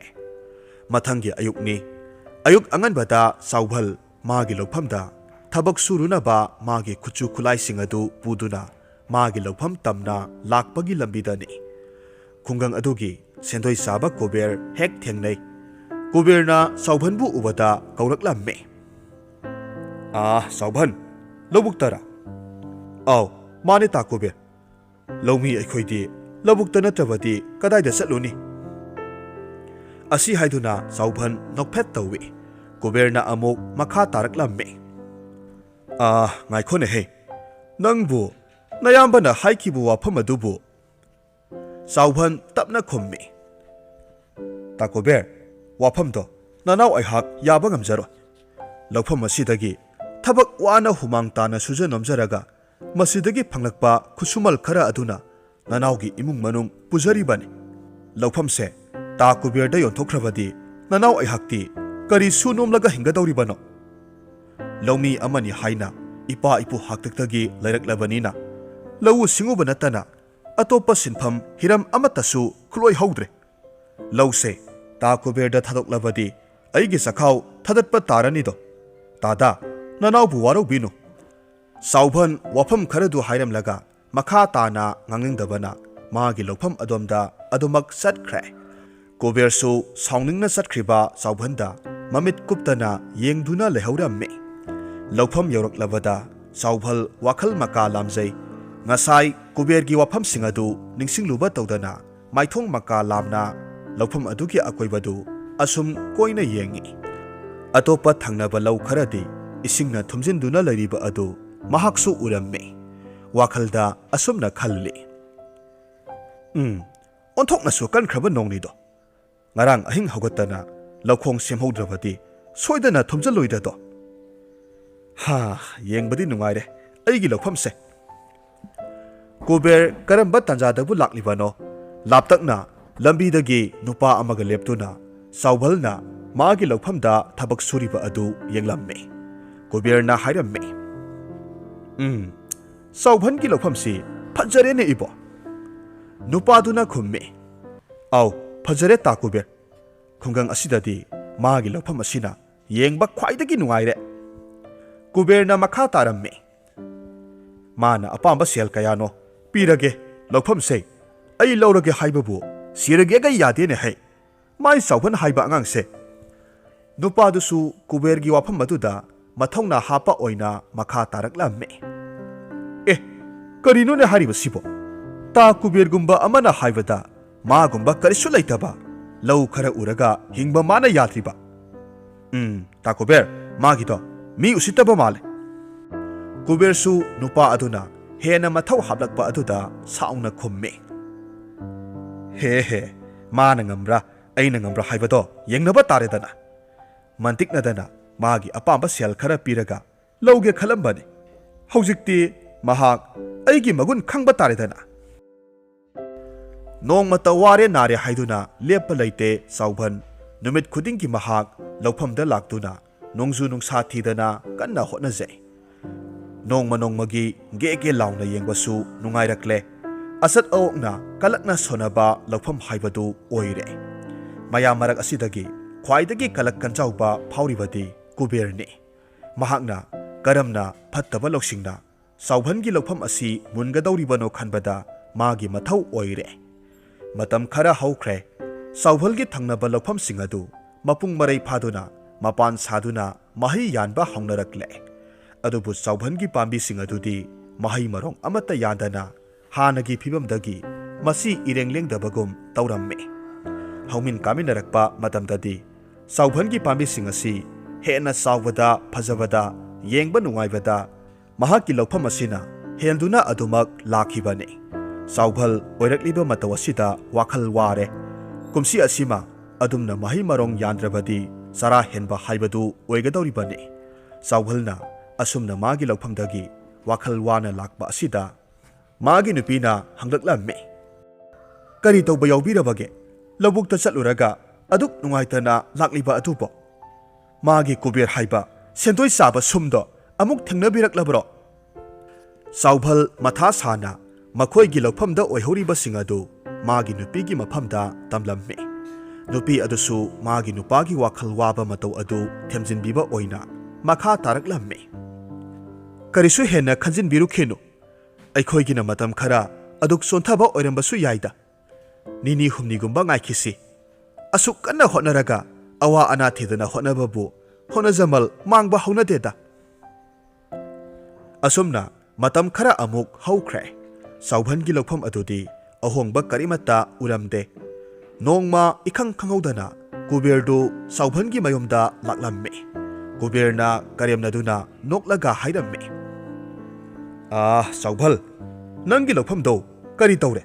ꯃꯊꯪꯒꯤ ꯑꯌꯨꯛꯅꯤ꯫ ꯑꯌꯨꯛ ꯑꯉꯟꯕꯗ ꯆꯥꯎꯚꯜ ꯃꯥꯒꯤ ꯂꯧꯐꯝꯗ ꯊꯕꯛ ꯁꯨꯔꯨꯅꯕ ꯃꯥꯒꯤ ꯈꯨꯠꯁꯨ ꯈꯨꯠꯂꯥꯏꯁꯤꯡ ꯑꯗꯨ ꯄꯨꯗꯨꯅ ꯃꯥꯒꯤ ꯂꯧꯐꯝ ꯇꯝꯅ ꯂꯥꯛꯄꯒꯤ ꯂꯝꯕꯤꯗꯅꯤ꯫ ꯈꯨꯡꯒꯪ ꯑꯗꯨꯒꯤ ꯁꯦꯟꯗꯣꯏ ꯆꯥꯕ ꯀꯨꯕꯦꯔ ꯍꯦꯛ ꯊꯦꯡꯅꯩ꯫ ꯀꯨꯕꯦꯔꯅ ꯆꯥꯎꯚꯟꯕꯨ ꯎꯕꯗ ꯀꯧꯔꯛꯂꯝꯃꯤ꯫ "ꯑꯥ, ꯆꯥꯎꯚꯟ, ꯂꯧꯕꯨꯛꯇꯔꯥ?" "ꯑꯥꯎ, ꯃꯥꯅꯦ ꯇꯥ ꯀꯨꯕꯦꯔ꯫ ꯂꯧꯃꯤ ꯑꯩꯈꯣꯏꯗꯤ ꯂꯧꯕꯨꯛꯇ ꯅꯠꯇ꯭ꯔꯕꯗꯤ ꯀꯗꯥꯏꯗ ꯆꯠꯂꯨꯅꯤ?" ꯑꯁꯤ ꯍꯥꯏꯗꯨꯅ ꯆꯥꯎꯚꯟ ꯅꯣꯛꯐꯦꯠ ꯇꯧꯏ꯫ ꯀꯨꯕꯦꯔꯅ ꯑꯃꯨꯛ ꯃꯈꯥ ꯇꯥꯔꯛꯂꯝꯃꯤ꯫ "ꯑꯥ, ꯉꯥꯏꯈꯣꯅꯦꯍꯦ, ꯅꯪꯕꯨ ꯅꯌꯥꯝꯕꯅ ꯍꯥꯏꯈꯤꯕ ꯋꯥꯐꯝ ꯑꯗꯨꯕꯨ?" ꯆꯥꯎꯚꯟ ꯇꯞꯅ ꯈꯨꯝꯃꯤ꯫ "ꯇꯥ ꯀꯨꯕꯦꯔ, ꯋꯥꯐꯝꯗꯣ ꯅꯅꯥꯎ ꯑꯩꯍꯥꯛ ꯌꯥꯕ ꯉꯝꯖꯔꯣꯏ꯫ ꯂꯧꯐꯝ ꯑꯁꯤꯗꯒꯤ ꯊꯕꯛ ꯋꯥꯅ ꯍꯨꯃꯥꯡ ꯇꯥꯅ ꯁꯨꯖ ꯅꯣꯝꯖꯔꯒ ꯃꯁꯤꯗꯒꯤ ꯐꯪꯂꯛꯄ ꯈꯨꯠꯁꯨꯃꯜ ꯈꯔ ꯑꯗꯨꯅ ꯅꯅꯥꯎꯒꯤ ꯏꯃꯨꯡ ꯃꯅꯨꯡ ꯄꯨꯖꯔꯤꯕꯅꯤ꯫ ꯂꯧꯐꯝꯁꯦ ꯇꯥ ꯀꯨꯕꯦꯔꯗ ꯌꯣꯟꯊꯣꯛꯈ꯭ꯔꯕꯗꯤ ꯅꯅꯥꯎ ꯑꯩꯍꯥꯛꯇꯤ ꯀꯔꯤ ꯁꯨ ꯅꯣꯝꯂꯒ ꯍꯤꯡꯒꯗꯧꯔꯤꯕꯅꯣ? ꯂꯧꯃꯤ ꯑꯃꯅꯤ ꯍꯥꯏꯅ ꯏꯄꯥ ꯏꯄꯨ ꯍꯥꯛꯇꯛꯇꯒꯤ ꯂꯩꯔꯛꯂꯕꯅꯤꯅ ꯂꯧꯎ ꯁꯤꯡꯎꯕ ꯅꯠꯇꯅ ꯑꯇꯣꯞꯄ ꯁꯤꯟꯐꯝ ꯍꯤꯔꯝ ꯑꯃꯠꯇꯁꯨ ꯈꯨꯠꯂꯣꯏ ꯍꯧꯗ꯭ꯔꯦ꯫ ꯂꯧꯁꯦ ꯇꯥ ꯀꯨꯕꯦꯔꯗ ꯊꯥꯗꯣꯛꯂꯕꯗꯤ ꯑꯩꯒꯤ ꯆꯈꯥꯎ ꯊꯥꯗꯠꯄ ꯇꯥꯔꯅꯤꯗꯣ꯫ ꯇꯥꯗꯥ, ꯅꯅꯥꯎꯕꯨ ꯋꯥꯔꯧꯕꯤꯅꯨ꯫" ꯆꯥꯎꯚꯟ ꯋꯥꯐꯝ ꯈꯔꯗꯨ ꯍꯥꯏꯔꯝꯂꯒ ꯃꯈꯥ ꯇꯥꯅ ꯉꯥꯡꯅꯤꯡꯗꯕꯅ ꯃꯥꯒꯤ ꯂꯧꯐꯝ ꯑꯗꯣꯝꯗ ꯑꯗꯨꯃꯛ ꯆꯠꯈ꯭ꯔꯦ꯫ ꯀꯨꯕꯦꯔꯁꯨ ꯁꯥꯎꯅꯤꯡꯅ ꯆꯠꯈ꯭ꯔꯤꯕ ꯆꯥꯎꯚꯟꯗ ꯃꯃꯤꯠ ꯀꯨꯞꯇꯅ ꯌꯦꯡꯗꯨꯅ ꯂꯩꯍꯧꯔꯝꯃꯤ꯫ ꯂꯧꯐꯝ ꯌꯧꯔꯛꯂꯕꯗ ꯆꯥꯎꯚꯜ ꯋꯥꯈꯜ ꯃꯀꯥ ꯂꯥꯝꯖꯩ꯫ ꯉꯁꯥꯏ ꯀꯨꯕꯦꯔꯒꯤ ꯋꯥꯐꯝꯁꯤꯡ ꯑꯗꯨ ꯅꯤꯡꯁꯤꯡꯂꯨꯕ ꯇꯧꯗꯅ ꯃꯥꯏꯊꯣꯡ ꯃꯀꯥ ꯂꯥꯝꯅ ꯂꯧꯐꯝ ꯑꯗꯨꯒꯤ ꯑꯀꯣꯏꯕꯗꯨ ꯑꯁꯨꯝ ꯀꯣꯏꯅ ꯌꯦꯡꯉꯤ꯫ ꯑꯇꯣꯞꯄ ꯊꯪꯅꯕ ꯂꯧ ꯈꯔꯗꯤ ꯏꯁꯤꯡꯅ ꯊꯨꯝꯖꯤꯟꯗꯨꯅ ꯂꯩꯔꯤꯕ ꯑꯗꯨ ꯃꯍꯥꯛꯁꯨ ꯎꯔꯝꯃꯤ꯫ ꯋꯥꯈꯜꯗ ꯑꯁꯨꯝꯅ ꯈꯜꯂꯤ, "ꯎꯝ, ꯑꯣꯟꯊꯣꯛꯅꯁꯨ ꯀꯟꯈ꯭ꯔꯕ ꯅꯣꯡꯅꯤꯗꯣ꯫ ꯉꯔꯥꯡ ꯑꯍꯤꯡ ꯍꯧꯒꯠꯇꯅ ꯂꯧꯈꯣꯡ ꯁꯦꯝꯍꯧꯗ꯭ꯔꯕꯗꯤ ꯁꯣꯏꯗꯅ ꯊꯨꯝꯖꯤꯜꯂꯣꯏꯗꯗꯣ꯫ ꯍꯥ, ꯌꯦꯡꯕꯗꯤ ꯅꯨꯡꯉꯥꯏꯔꯦ ꯑꯩꯒꯤ ꯂꯧꯐꯝꯁꯦ꯫ ꯀꯨꯕꯦꯔ ꯀꯔꯝꯕ ꯇꯥꯟꯖꯥꯗꯕꯨ ꯂꯥꯛꯂꯤꯕꯅꯣ? ꯂꯥꯞꯇꯛꯅ ꯂꯝꯕꯤꯗꯒꯤ ꯅꯨꯄꯥ ꯑꯃꯒ ꯂꯦꯞꯇꯨꯅ ꯆꯥꯎꯚꯜꯅ ꯃꯥꯒꯤ ꯂꯧꯐꯝꯗ ꯊꯕꯛ ꯁꯨꯔꯤꯕ ꯑꯗꯨ ꯌꯦꯡꯂꯝꯃꯤ꯫ ꯀꯨꯕꯦꯔꯅ ꯍꯥꯏꯔꯝꯃꯤ, "ꯎꯝ, ꯆꯥꯎꯚꯟꯒꯤ ꯂꯧꯐꯝꯁꯤ ꯐꯖꯔꯦꯅꯦ ꯏꯕꯣ?" ꯅꯨꯄꯥꯗꯨꯅ ꯈꯨꯝꯃꯤ, "ꯑꯥꯎ, ꯐꯖꯔꯦ ꯇꯥ ꯀꯨꯕꯦꯔ꯫ ꯈꯨꯡꯒꯪ ꯑꯁꯤꯗꯗꯤ ꯃꯥꯒꯤ ꯂꯧꯐꯝ ꯑꯁꯤꯅ ꯌꯦꯡꯕ ꯈ꯭ꯋꯥꯏꯗꯒꯤ ꯅꯨꯡꯉꯥꯏꯔꯦ꯫" ꯀꯨꯕꯦꯔꯅ ꯃꯈꯥ ꯇꯥꯔꯝꯃꯤ, "ꯃꯥꯅ ꯑꯄꯥꯝꯕ ꯁꯦꯜ ꯀꯌꯥꯅꯣ ꯄꯤꯔꯒꯦ, ꯂꯧꯐꯝꯁꯦ ꯑꯩ ꯂꯧꯔꯒꯦ ꯍꯥꯏꯕꯕꯨ ꯁꯤꯔꯒꯦꯒ ꯌꯥꯗꯦꯅꯦ ꯍꯩ, ꯃꯥꯏ ꯆꯥꯎꯚꯟ ꯍꯥꯏꯕ ꯑꯉꯥꯡꯁꯦ꯫" ꯅꯨꯄꯥꯗꯨꯁꯨ ꯀꯨꯕꯦꯔꯒꯤ ꯋꯥꯐꯝ ꯑꯗꯨꯗ ꯃꯊꯧꯅꯥ ꯍꯥꯞꯄ ꯑꯣꯏꯅ ꯃꯈꯥ ꯇꯥꯔꯛꯂꯝꯃꯤ꯫ "ꯑꯦ, ꯀꯔꯤꯅꯣꯅꯦ ꯍꯥꯏꯔꯤꯕꯁꯤꯕꯣ? ꯇꯥ ꯀꯨꯕꯦꯔꯒꯨꯝꯕ ꯑꯃꯅ ꯍꯥꯏꯕꯗ ꯃꯥꯒꯨꯝꯕ ꯀꯔꯤꯁꯨ ꯂꯩꯇꯕ ꯂꯧ ꯈꯔ ꯎꯔꯒ ꯍꯤꯡꯕ ꯃꯥꯅ ꯌꯥꯗ꯭ꯔꯤꯕ? ꯎꯝ, ꯇꯥ ꯀꯨꯕꯦꯔ, ꯃꯥꯒꯤꯗꯣ ꯃꯤ ꯎꯁꯤꯠꯇꯕ ꯃꯥꯜꯂꯦ꯫" ꯀꯨꯕꯦꯔꯁꯨ ꯅꯨꯄꯥ ꯑꯗꯨꯅ ꯍꯦꯟꯅ ꯃꯊꯧ ꯍꯥꯞꯂꯛꯄ ꯑꯗꯨꯗ ꯁꯥꯎꯅ ꯈꯨꯝꯃꯤ, "ꯍꯦ ꯍꯦ, ꯃꯥꯅ ꯉꯝꯕ꯭ꯔꯥ ꯑꯩꯅ ꯉꯝꯕ꯭ꯔꯥ ꯍꯥꯏꯕꯗꯣ ꯌꯦꯡꯅꯕ ꯇꯥꯔꯦꯗꯅ꯫" ꯃꯟꯇꯤꯛꯅꯗꯅ ꯃꯥꯒꯤ ꯑꯄꯥꯝꯕ ꯁꯦꯜ ꯈꯔ ꯄꯤꯔꯒ ꯂꯧꯒꯦ ꯈꯜꯂꯝꯕꯅꯤ꯫ ꯍꯧꯖꯤꯛꯇꯤ ꯃꯍꯥꯛ ꯑꯩꯒꯤ ꯃꯒꯨꯟ ꯈꯪꯕ ꯇꯥꯔꯦꯗꯅ꯫ ꯅꯣꯡꯃꯇ ꯋꯥꯔꯦ ꯅꯥꯔꯦ ꯍꯥꯏꯗꯨꯅ ꯂꯦꯞꯄ ꯂꯩꯇꯦ ꯆꯥꯎꯚꯟ꯫ ꯅꯨꯃꯤꯠ ꯈꯨꯗꯤꯡꯒꯤ ꯃꯍꯥꯛ ꯂꯧꯐꯝꯗ ꯂꯥꯛꯇꯨꯅ ꯅꯣꯡꯖꯨ ꯅꯨꯡꯁꯥ ꯊꯤꯗꯅ ꯀꯟꯅ ꯍꯣꯠꯅꯖꯩ꯫ ꯅꯣꯡꯃ ꯅꯣꯡꯃꯒꯤ ꯒꯦ ꯒꯦ ꯂꯥꯎꯅ ꯌꯦꯡꯕꯁꯨ ꯅꯨꯡꯉꯥꯏꯔꯛꯂꯦ꯫ ꯑꯆꯠ ꯑꯋꯣꯛꯅ ꯀꯂꯛꯅ ꯁꯣꯟꯅꯕ ꯂꯧꯐꯝ ꯍꯥꯏꯕꯗꯨ ꯑꯣꯏꯔꯦ꯫ ꯃꯌꯥꯝ ꯃꯔꯛ ꯑꯁꯤꯗꯒꯤ ꯈ꯭ꯋꯥꯏꯗꯒꯤ ꯀꯂꯛ ꯀꯟꯖꯥꯎꯕ ꯐꯥꯎꯔꯤꯕꯗꯤ ꯀꯨꯕꯦꯔꯅꯤ꯫ ꯃꯍꯥꯛꯅ ꯀꯔꯝꯅ ꯐꯠꯇꯕ ꯂꯧꯁꯤꯡꯅ ꯆꯥꯎꯚꯟꯒꯤ ꯂꯧꯐꯝ ꯑꯁꯤ ꯃꯨꯟꯒꯗꯧꯔꯤꯕꯅꯣ ꯈꯟꯕꯗ ꯃꯥꯒꯤ ꯃꯊꯧ ꯑꯣꯏꯔꯦ꯫ ꯃꯇꯝ ꯈꯔ ꯍꯧꯈ꯭ꯔꯦ꯫ ꯆꯥꯎꯚꯜꯒꯤ ꯊꯪꯅꯕ ꯂꯧꯐꯝꯁꯤꯡ ꯑꯗꯨ ꯃꯄꯨꯡ ꯃꯔꯩ ꯐꯥꯗꯨꯅ ꯃꯄꯥꯟ ꯁꯥꯗꯨꯅ ꯃꯍꯩ ꯌꯥꯟꯕ ꯍꯧꯅꯔꯛꯂꯦ꯫ ꯑꯗꯨꯕꯨ ꯆꯥꯎꯚꯜꯒꯤ ꯄꯥꯝꯕꯤꯁꯤꯡ ꯑꯗꯨꯗꯤ ꯃꯍꯩ ꯃꯔꯣꯡ ꯑꯃꯠꯇ ꯌꯥꯟꯗꯅ ꯍꯥꯟꯅꯒꯤ ꯐꯤꯕꯝꯗꯒꯤ ꯃꯁꯤ ꯏꯔꯦꯡ ꯂꯦꯡꯗꯕꯒꯨꯝ ꯇꯧꯔꯝꯃꯤ꯫ ꯍꯧꯃꯤꯟ ꯀꯥꯃꯤꯟꯅꯔꯛꯄ ꯃꯇꯝꯗꯗꯤ ꯆꯥꯎꯚꯜꯒꯤ ꯄꯥꯝꯕꯤꯁꯤꯡ ꯑꯁꯤ ꯍꯦꯟꯅ ꯆꯥꯎꯕꯗ, ꯐꯖꯕꯗ, ꯌꯦꯡꯕ ꯅꯨꯡꯉꯥꯏꯕꯗ ꯃꯍꯥꯛꯀꯤ ꯂꯧꯐꯝ ꯑꯁꯤꯅ ꯍꯦꯟꯗꯨꯅ ꯑꯗꯨꯃꯛ ꯂꯥꯛꯈꯤꯕꯅꯤ꯫ ꯆꯥꯎꯚꯜ ꯑꯣꯏꯔꯛꯂꯤꯕ ꯃꯇꯧ ꯑꯁꯤꯗ ꯋꯥꯈꯜ ꯋꯥꯔꯦ꯫ ꯀꯨꯝꯁꯤ ꯑꯁꯤꯃ ꯑꯗꯨꯝꯅ ꯃꯍꯩ ꯃꯔꯣꯡ ꯌꯥꯟꯗ꯭ꯔꯕꯗꯤ ꯆꯔꯥ ꯍꯦꯟꯕ ꯍꯥꯏꯕꯗꯨ ꯑꯣꯏꯒꯗꯧꯔꯤꯕꯅꯤ꯫ ꯆꯥꯎꯚꯜꯅ ꯑꯁꯨꯝꯅ ꯃꯥꯒꯤ ꯂꯧꯐꯝꯗꯒꯤ ꯋꯥꯈꯜ ꯋꯥꯅ ꯂꯥꯛꯄ ꯑꯁꯤꯗ ꯃꯥꯒꯤ ꯅꯨꯄꯤꯅ ꯍꯪꯂꯛꯂꯝꯃꯤ, "ꯀꯔꯤ ꯇꯧꯕ ꯌꯥꯎꯕꯤꯔꯕꯒꯦ? ꯂꯧꯕꯨꯛꯇ ꯆꯠꯂꯨꯔꯒ ꯑꯗꯨꯛ ꯅꯨꯡꯉꯥꯏꯇꯅ ꯂꯥꯛꯂꯤꯕ ꯑꯗꯨꯕꯣ? ꯃꯥꯒꯤ ꯀꯨꯕꯦꯔ ꯍꯥꯏꯕ ꯁꯦꯟꯗꯣꯏ ꯆꯥꯕ ꯁꯨꯝꯗꯣ ꯑꯃꯨꯛ ꯊꯦꯡꯅꯕꯤꯔꯛꯂꯕ꯭ꯔꯣ?" ꯆꯥꯎꯚꯜ ꯃꯊꯥ ꯁꯥꯅ ꯃꯈꯣꯏꯒꯤ ꯂꯧꯐꯝꯗ ꯑꯣꯏꯍꯧꯔꯤꯕꯁꯤꯡ ꯑꯗꯨ ꯃꯥꯒꯤ ꯅꯨꯄꯤꯒꯤ ꯃꯐꯝꯗ ꯇꯝꯂꯝꯃꯤ꯫ ꯅꯨꯄꯤ ꯑꯗꯨꯁꯨ ꯃꯥꯒꯤ ꯅꯨꯄꯥꯒꯤ ꯋꯥꯈꯜ ꯋꯥꯕ ꯃꯇꯧ ꯑꯗꯨ ꯊꯦꯝꯖꯤꯟꯕꯤꯕ ꯑꯣꯏꯅ ꯃꯈꯥ ꯇꯥꯔꯛꯂꯝꯃꯤ, "ꯀꯔꯤꯁꯨ ꯍꯦꯟꯅ ꯈꯟꯖꯤꯟꯕꯤꯔꯨꯈꯤꯅꯨ꯫ ꯑꯩꯈꯣꯏꯒꯤꯅ ꯃꯇꯝ ꯈꯔ ꯑꯗꯨꯛ ꯆꯣꯟꯊꯕ ꯑꯣꯏꯔꯝꯕꯁꯨ ꯌꯥꯏꯗ꯫ ꯅꯤꯅꯤ ꯍꯨꯝꯅꯤꯒꯨꯝꯕ ꯉꯥꯏꯈꯤꯁꯤ꯫ ꯑꯁꯨꯛ ꯀꯟꯅ ꯍꯣꯠꯅꯔꯒ ꯑꯋꯥ ꯑꯅꯥ ꯊꯤꯗꯅ ꯍꯣꯠꯅꯕꯕꯨ ꯍꯣꯠꯅꯖꯃꯜ ꯃꯥꯡꯕ ꯍꯧꯅꯗꯦꯗ꯫" ꯑꯁꯨꯝꯅ ꯃꯇꯝ ꯈꯔ ꯑꯃꯨꯛ ꯍꯧꯈ꯭ꯔꯦ꯫ ꯆꯥꯎꯚꯟꯒꯤ ꯂꯧꯐꯝ ꯑꯗꯨꯗꯤ ꯑꯍꯣꯡꯕ ꯀꯔꯤꯃꯠꯇ ꯎꯔꯝꯗꯦ꯫ ꯅꯣꯡꯃ ꯏꯈꯪ ꯈꯪꯍꯧꯗꯅ ꯀꯨꯕꯦꯔꯗꯨ ꯆꯥꯎꯚꯟꯒꯤ ꯃꯌꯨꯝꯗ ꯂꯥꯛꯂꯝꯃꯤ꯫ ꯀꯨꯕꯦꯔꯅ ꯀꯔꯦꯝꯅꯗꯨꯅ ꯅꯣꯛꯂꯒ ꯍꯥꯏꯔꯝꯃꯤ, "ꯑꯥ, ꯆꯥꯎꯚꯜ, ꯅꯪꯒꯤ ꯂꯧꯐꯝꯗꯣ ꯀꯔꯤ ꯇꯧꯔꯦ?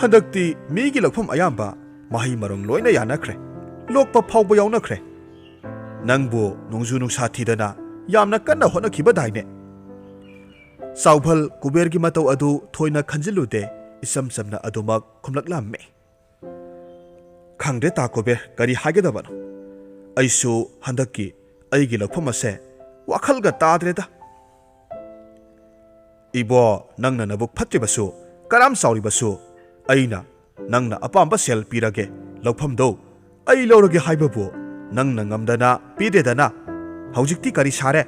ꯍꯟꯗꯛꯇꯤ ꯃꯤꯒꯤ ꯂꯧꯐꯝ ꯑꯌꯥꯝꯕ ꯃꯍꯩ ꯃꯔꯣꯡ ꯂꯣꯏꯅ ꯌꯥꯅꯈ꯭ꯔꯦ, ꯂꯣꯛꯄ ꯐꯥꯎꯕ ꯌꯥꯎꯅꯈ꯭ꯔꯦ꯫ ꯅꯪꯕꯨ ꯅꯣꯡꯖꯨ ꯅꯨꯡꯁꯥ ꯊꯤꯗꯅ ꯌꯥꯝꯅ ꯀꯟꯅ ꯍꯣꯠꯅꯈꯤꯕꯗꯥꯏꯅꯦ?" ꯆꯥꯎꯚꯜ ꯀꯨꯕꯦꯔꯒꯤ ꯃꯇꯧ ꯑꯗꯨ ꯊꯣꯏꯅ ꯈꯟꯖꯤꯜꯂꯨꯗꯦ, ꯏꯆꯝ ꯆꯝꯅ ꯑꯗꯨꯃꯛ ꯈꯨꯝꯂꯛꯂꯝꯃꯤ, "ꯈꯪꯗ꯭ꯔꯦ ꯇꯥ ꯀꯨꯕꯦꯔ, ꯀꯔꯤ ꯍꯥꯏꯒꯗꯕꯅꯣ? ꯑꯩꯁꯨ ꯍꯟꯗꯛꯀꯤ ꯑꯩꯒꯤ ꯂꯧꯐꯝ ꯑꯁꯦ ꯋꯥꯈꯜꯒ ꯇꯥꯗ꯭ꯔꯦꯗ꯫" "ꯏꯕꯣ, ꯅꯪꯅ ꯅꯕꯨꯛ ꯐꯠꯇ꯭ꯔꯤꯕꯁꯨ, ꯀꯔꯥꯝ ꯆꯥꯎꯔꯤꯕꯁꯨ, ꯑꯩꯅ ꯅꯪꯅ ꯑꯄꯥꯝꯕ ꯁꯦꯜ ꯄꯤꯔꯒꯦ, ꯂꯧꯐꯝꯗꯣ ꯑꯩ ꯂꯧꯔꯒꯦ ꯍꯥꯏꯕꯕꯨ ꯅꯪꯅ ꯉꯝꯗꯅ ꯄꯤꯗꯦꯗꯅ꯫ ꯍꯧꯖꯤꯛꯇꯤ ꯀꯔꯤ ꯁꯥꯔꯦ?"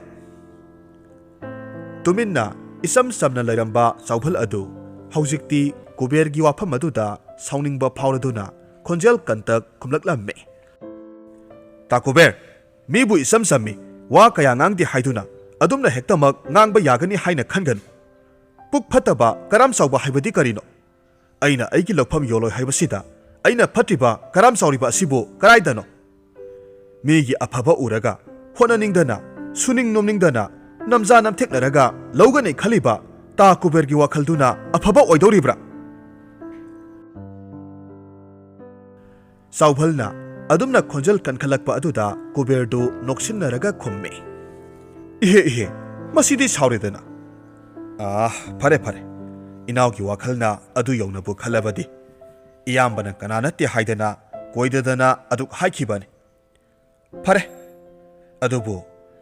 ꯇꯨꯃꯤꯟꯅ ꯏꯆꯝ ꯆꯝꯅ ꯂꯩꯔꯝꯕ ꯆꯥꯎꯚꯜ ꯑꯗꯨ ꯍꯧꯖꯤꯛꯇꯤ ꯀꯨꯕꯦꯔꯒꯤ ꯋꯥꯐꯝ ꯑꯗꯨꯗ ꯁꯥꯎꯅꯤꯡꯕ ꯐꯥꯎꯔꯗꯨꯅ ꯈꯣꯟꯖꯦꯜ ꯀꯟꯇꯛ ꯈꯨꯝꯂꯛꯂꯝꯃꯤ, "ꯇꯥ ꯀꯨꯕꯦꯔ, ꯃꯤꯕꯨ ꯏꯆꯝ ꯆꯝꯃꯤ, ꯋꯥ ꯀꯌꯥ ꯉꯥꯡꯗꯦ ꯍꯥꯏꯗꯨꯅ ꯑꯗꯨꯝꯅ ꯍꯦꯛꯇꯃꯛ ꯉꯥꯡꯕ ꯌꯥꯒꯅꯤ ꯍꯥꯏꯅ ꯈꯟꯒꯅꯨ꯫ ꯄꯨꯛ ꯐꯠꯇꯕ, ꯀꯔꯥꯝ ꯆꯥꯎꯕ ꯍꯥꯏꯕꯗꯤ ꯀꯔꯤꯅꯣ? ꯑꯩꯅ ꯑꯩꯒꯤ ꯂꯧꯐꯝ ꯌꯣꯜꯂꯣꯏ ꯍꯥꯏꯕꯁꯤꯗ ꯑꯩꯅ ꯐꯠꯇ꯭ꯔꯤꯕ, ꯀꯔꯥꯝ ꯆꯥꯎꯔꯤꯕ ꯑꯁꯤꯕꯨ ꯀꯔꯥꯏꯗꯅꯣ? ꯃꯤꯒꯤ ꯑꯐꯕ ꯎꯔꯒ ꯍꯣꯠꯅꯅꯤꯡꯗꯅ, ꯁꯨꯅꯤꯡ ꯅꯣꯝꯅꯤꯡꯗꯅ, ꯅꯝꯖꯥ ꯅꯝꯊꯦꯛꯅꯔꯒ ꯂꯧꯒꯅꯤ ꯈꯜꯂꯤꯕ ꯇꯥ ꯀꯨꯕꯦꯔꯒꯤ ꯋꯥꯈꯜꯗꯨꯅ ꯑꯐꯕ ꯑꯣꯏꯗꯧꯔꯤꯕ꯭ꯔꯥ?" ꯆꯥꯎꯚꯜꯅ ꯑꯗꯨꯝꯅ ꯈꯣꯟꯖꯦꯜ ꯀꯟꯈꯠꯂꯛꯄ ꯑꯗꯨꯗ ꯀꯨꯕꯦꯔꯗꯨ ꯅꯣꯛꯁꯤꯟꯅꯔꯒ ꯈꯨꯝꯃꯤ, "ꯏꯍꯦ, ꯏꯍꯦ, ꯃꯁꯤꯗꯤ ꯁꯥꯎꯔꯦꯗꯅ꯫ ꯑꯥ, ꯐꯔꯦ, ꯐꯔꯦ꯫ ꯏꯅꯥꯎꯒꯤ ꯋꯥꯈꯜꯅ ꯑꯗꯨ ꯌꯧꯅꯕꯨ ꯈꯜꯂꯕꯗꯤ, ꯏꯌꯥꯝꯕꯅ ꯀꯅꯥ ꯅꯠꯇꯦ ꯍꯥꯏꯗꯅ ꯀꯣꯏꯗꯗꯅ ꯑꯗꯨꯛ ꯍꯥꯏꯈꯤꯕꯅꯤ꯫ ꯐꯔꯦ, ꯑꯗꯨꯕꯨ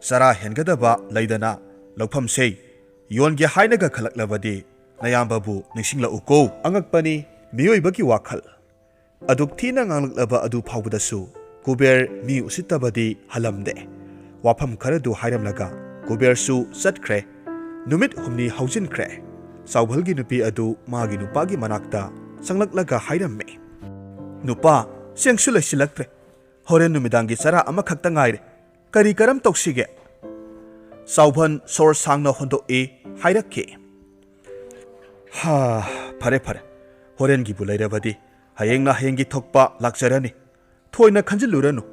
ꯆꯔꯥ ꯍꯦꯟꯒꯗꯕ ꯂꯩꯗꯅ ꯂꯧꯐꯝꯁꯦ ꯌꯣꯟꯒꯦ ꯍꯥꯏꯅꯒ ꯈꯜꯂꯛꯂꯕꯗꯤ ꯅꯌꯥꯝꯕꯕꯨ ꯅꯤꯡꯁꯤꯡꯂꯛꯎꯀꯣ꯫ ꯑꯉꯛꯄꯅꯤ ꯃꯤꯑꯣꯏꯕꯒꯤ ꯋꯥꯈꯜ꯫ ꯑꯗꯨꯛ ꯊꯤꯅ ꯉꯥꯡꯂꯛꯂꯕ ꯑꯗꯨ ꯐꯥꯎꯕꯗꯁꯨ ꯀꯨꯕꯦꯔ ꯃꯤ ꯎꯁꯤꯠꯇꯕꯗꯤ ꯍꯜꯂꯝꯗꯦ꯫ ꯋꯥꯐꯝ ꯈꯔꯗꯨ ꯍꯥꯏꯔꯝꯂꯒ ꯀꯨꯕꯦꯔꯁꯨ ꯆꯠꯈ꯭ꯔꯦ꯫ ꯅꯨꯃꯤꯠ ꯍꯨꯝꯅꯤ ꯍꯧꯖꯤꯟꯈ꯭ꯔꯦ꯫ ꯆꯥꯎꯚꯜꯒꯤ ꯅꯨꯄꯤ ꯑꯗꯨ ꯃꯥꯒꯤ ꯅꯨꯄꯥꯒꯤ ꯃꯅꯥꯛꯇ ꯆꯪꯂꯛꯂꯒ ꯍꯥꯏꯔꯝꯃꯤ, "ꯅꯨꯄꯥ, ꯆꯦꯡꯁꯨ ꯂꯩꯁꯤꯜꯂꯛꯇ꯭ꯔꯦ꯫ ꯍꯣꯔꯦꯟ ꯅꯨꯃꯤꯗꯥꯡꯒꯤ ꯆꯔꯥ ꯑꯃꯈꯛꯇ ꯉꯥꯏꯔꯦ꯫ ꯀꯔꯤ ꯀꯔꯝ ꯇꯧꯁꯤꯒꯦ?" ꯆꯥꯎꯚꯟ ꯁꯣꯔ ꯁꯥꯡꯅ ꯍꯣꯟꯗꯣꯛꯏ ꯍꯥꯏꯔꯛꯈꯤ, "ꯍꯥ, ꯐꯔꯦ, ꯐꯔꯦ꯫ ꯍꯣꯔꯦꯟꯒꯤꯕꯨ ꯂꯩꯔꯕꯗꯤ ꯍꯌꯦꯡꯅ ꯍꯌꯦꯡꯒꯤ ꯊꯣꯛꯄ ꯂꯥꯛꯆꯔꯅꯤ꯫ ꯊꯣꯏꯅ ꯈꯟꯖꯤꯜꯂꯨꯔꯅꯨ꯫"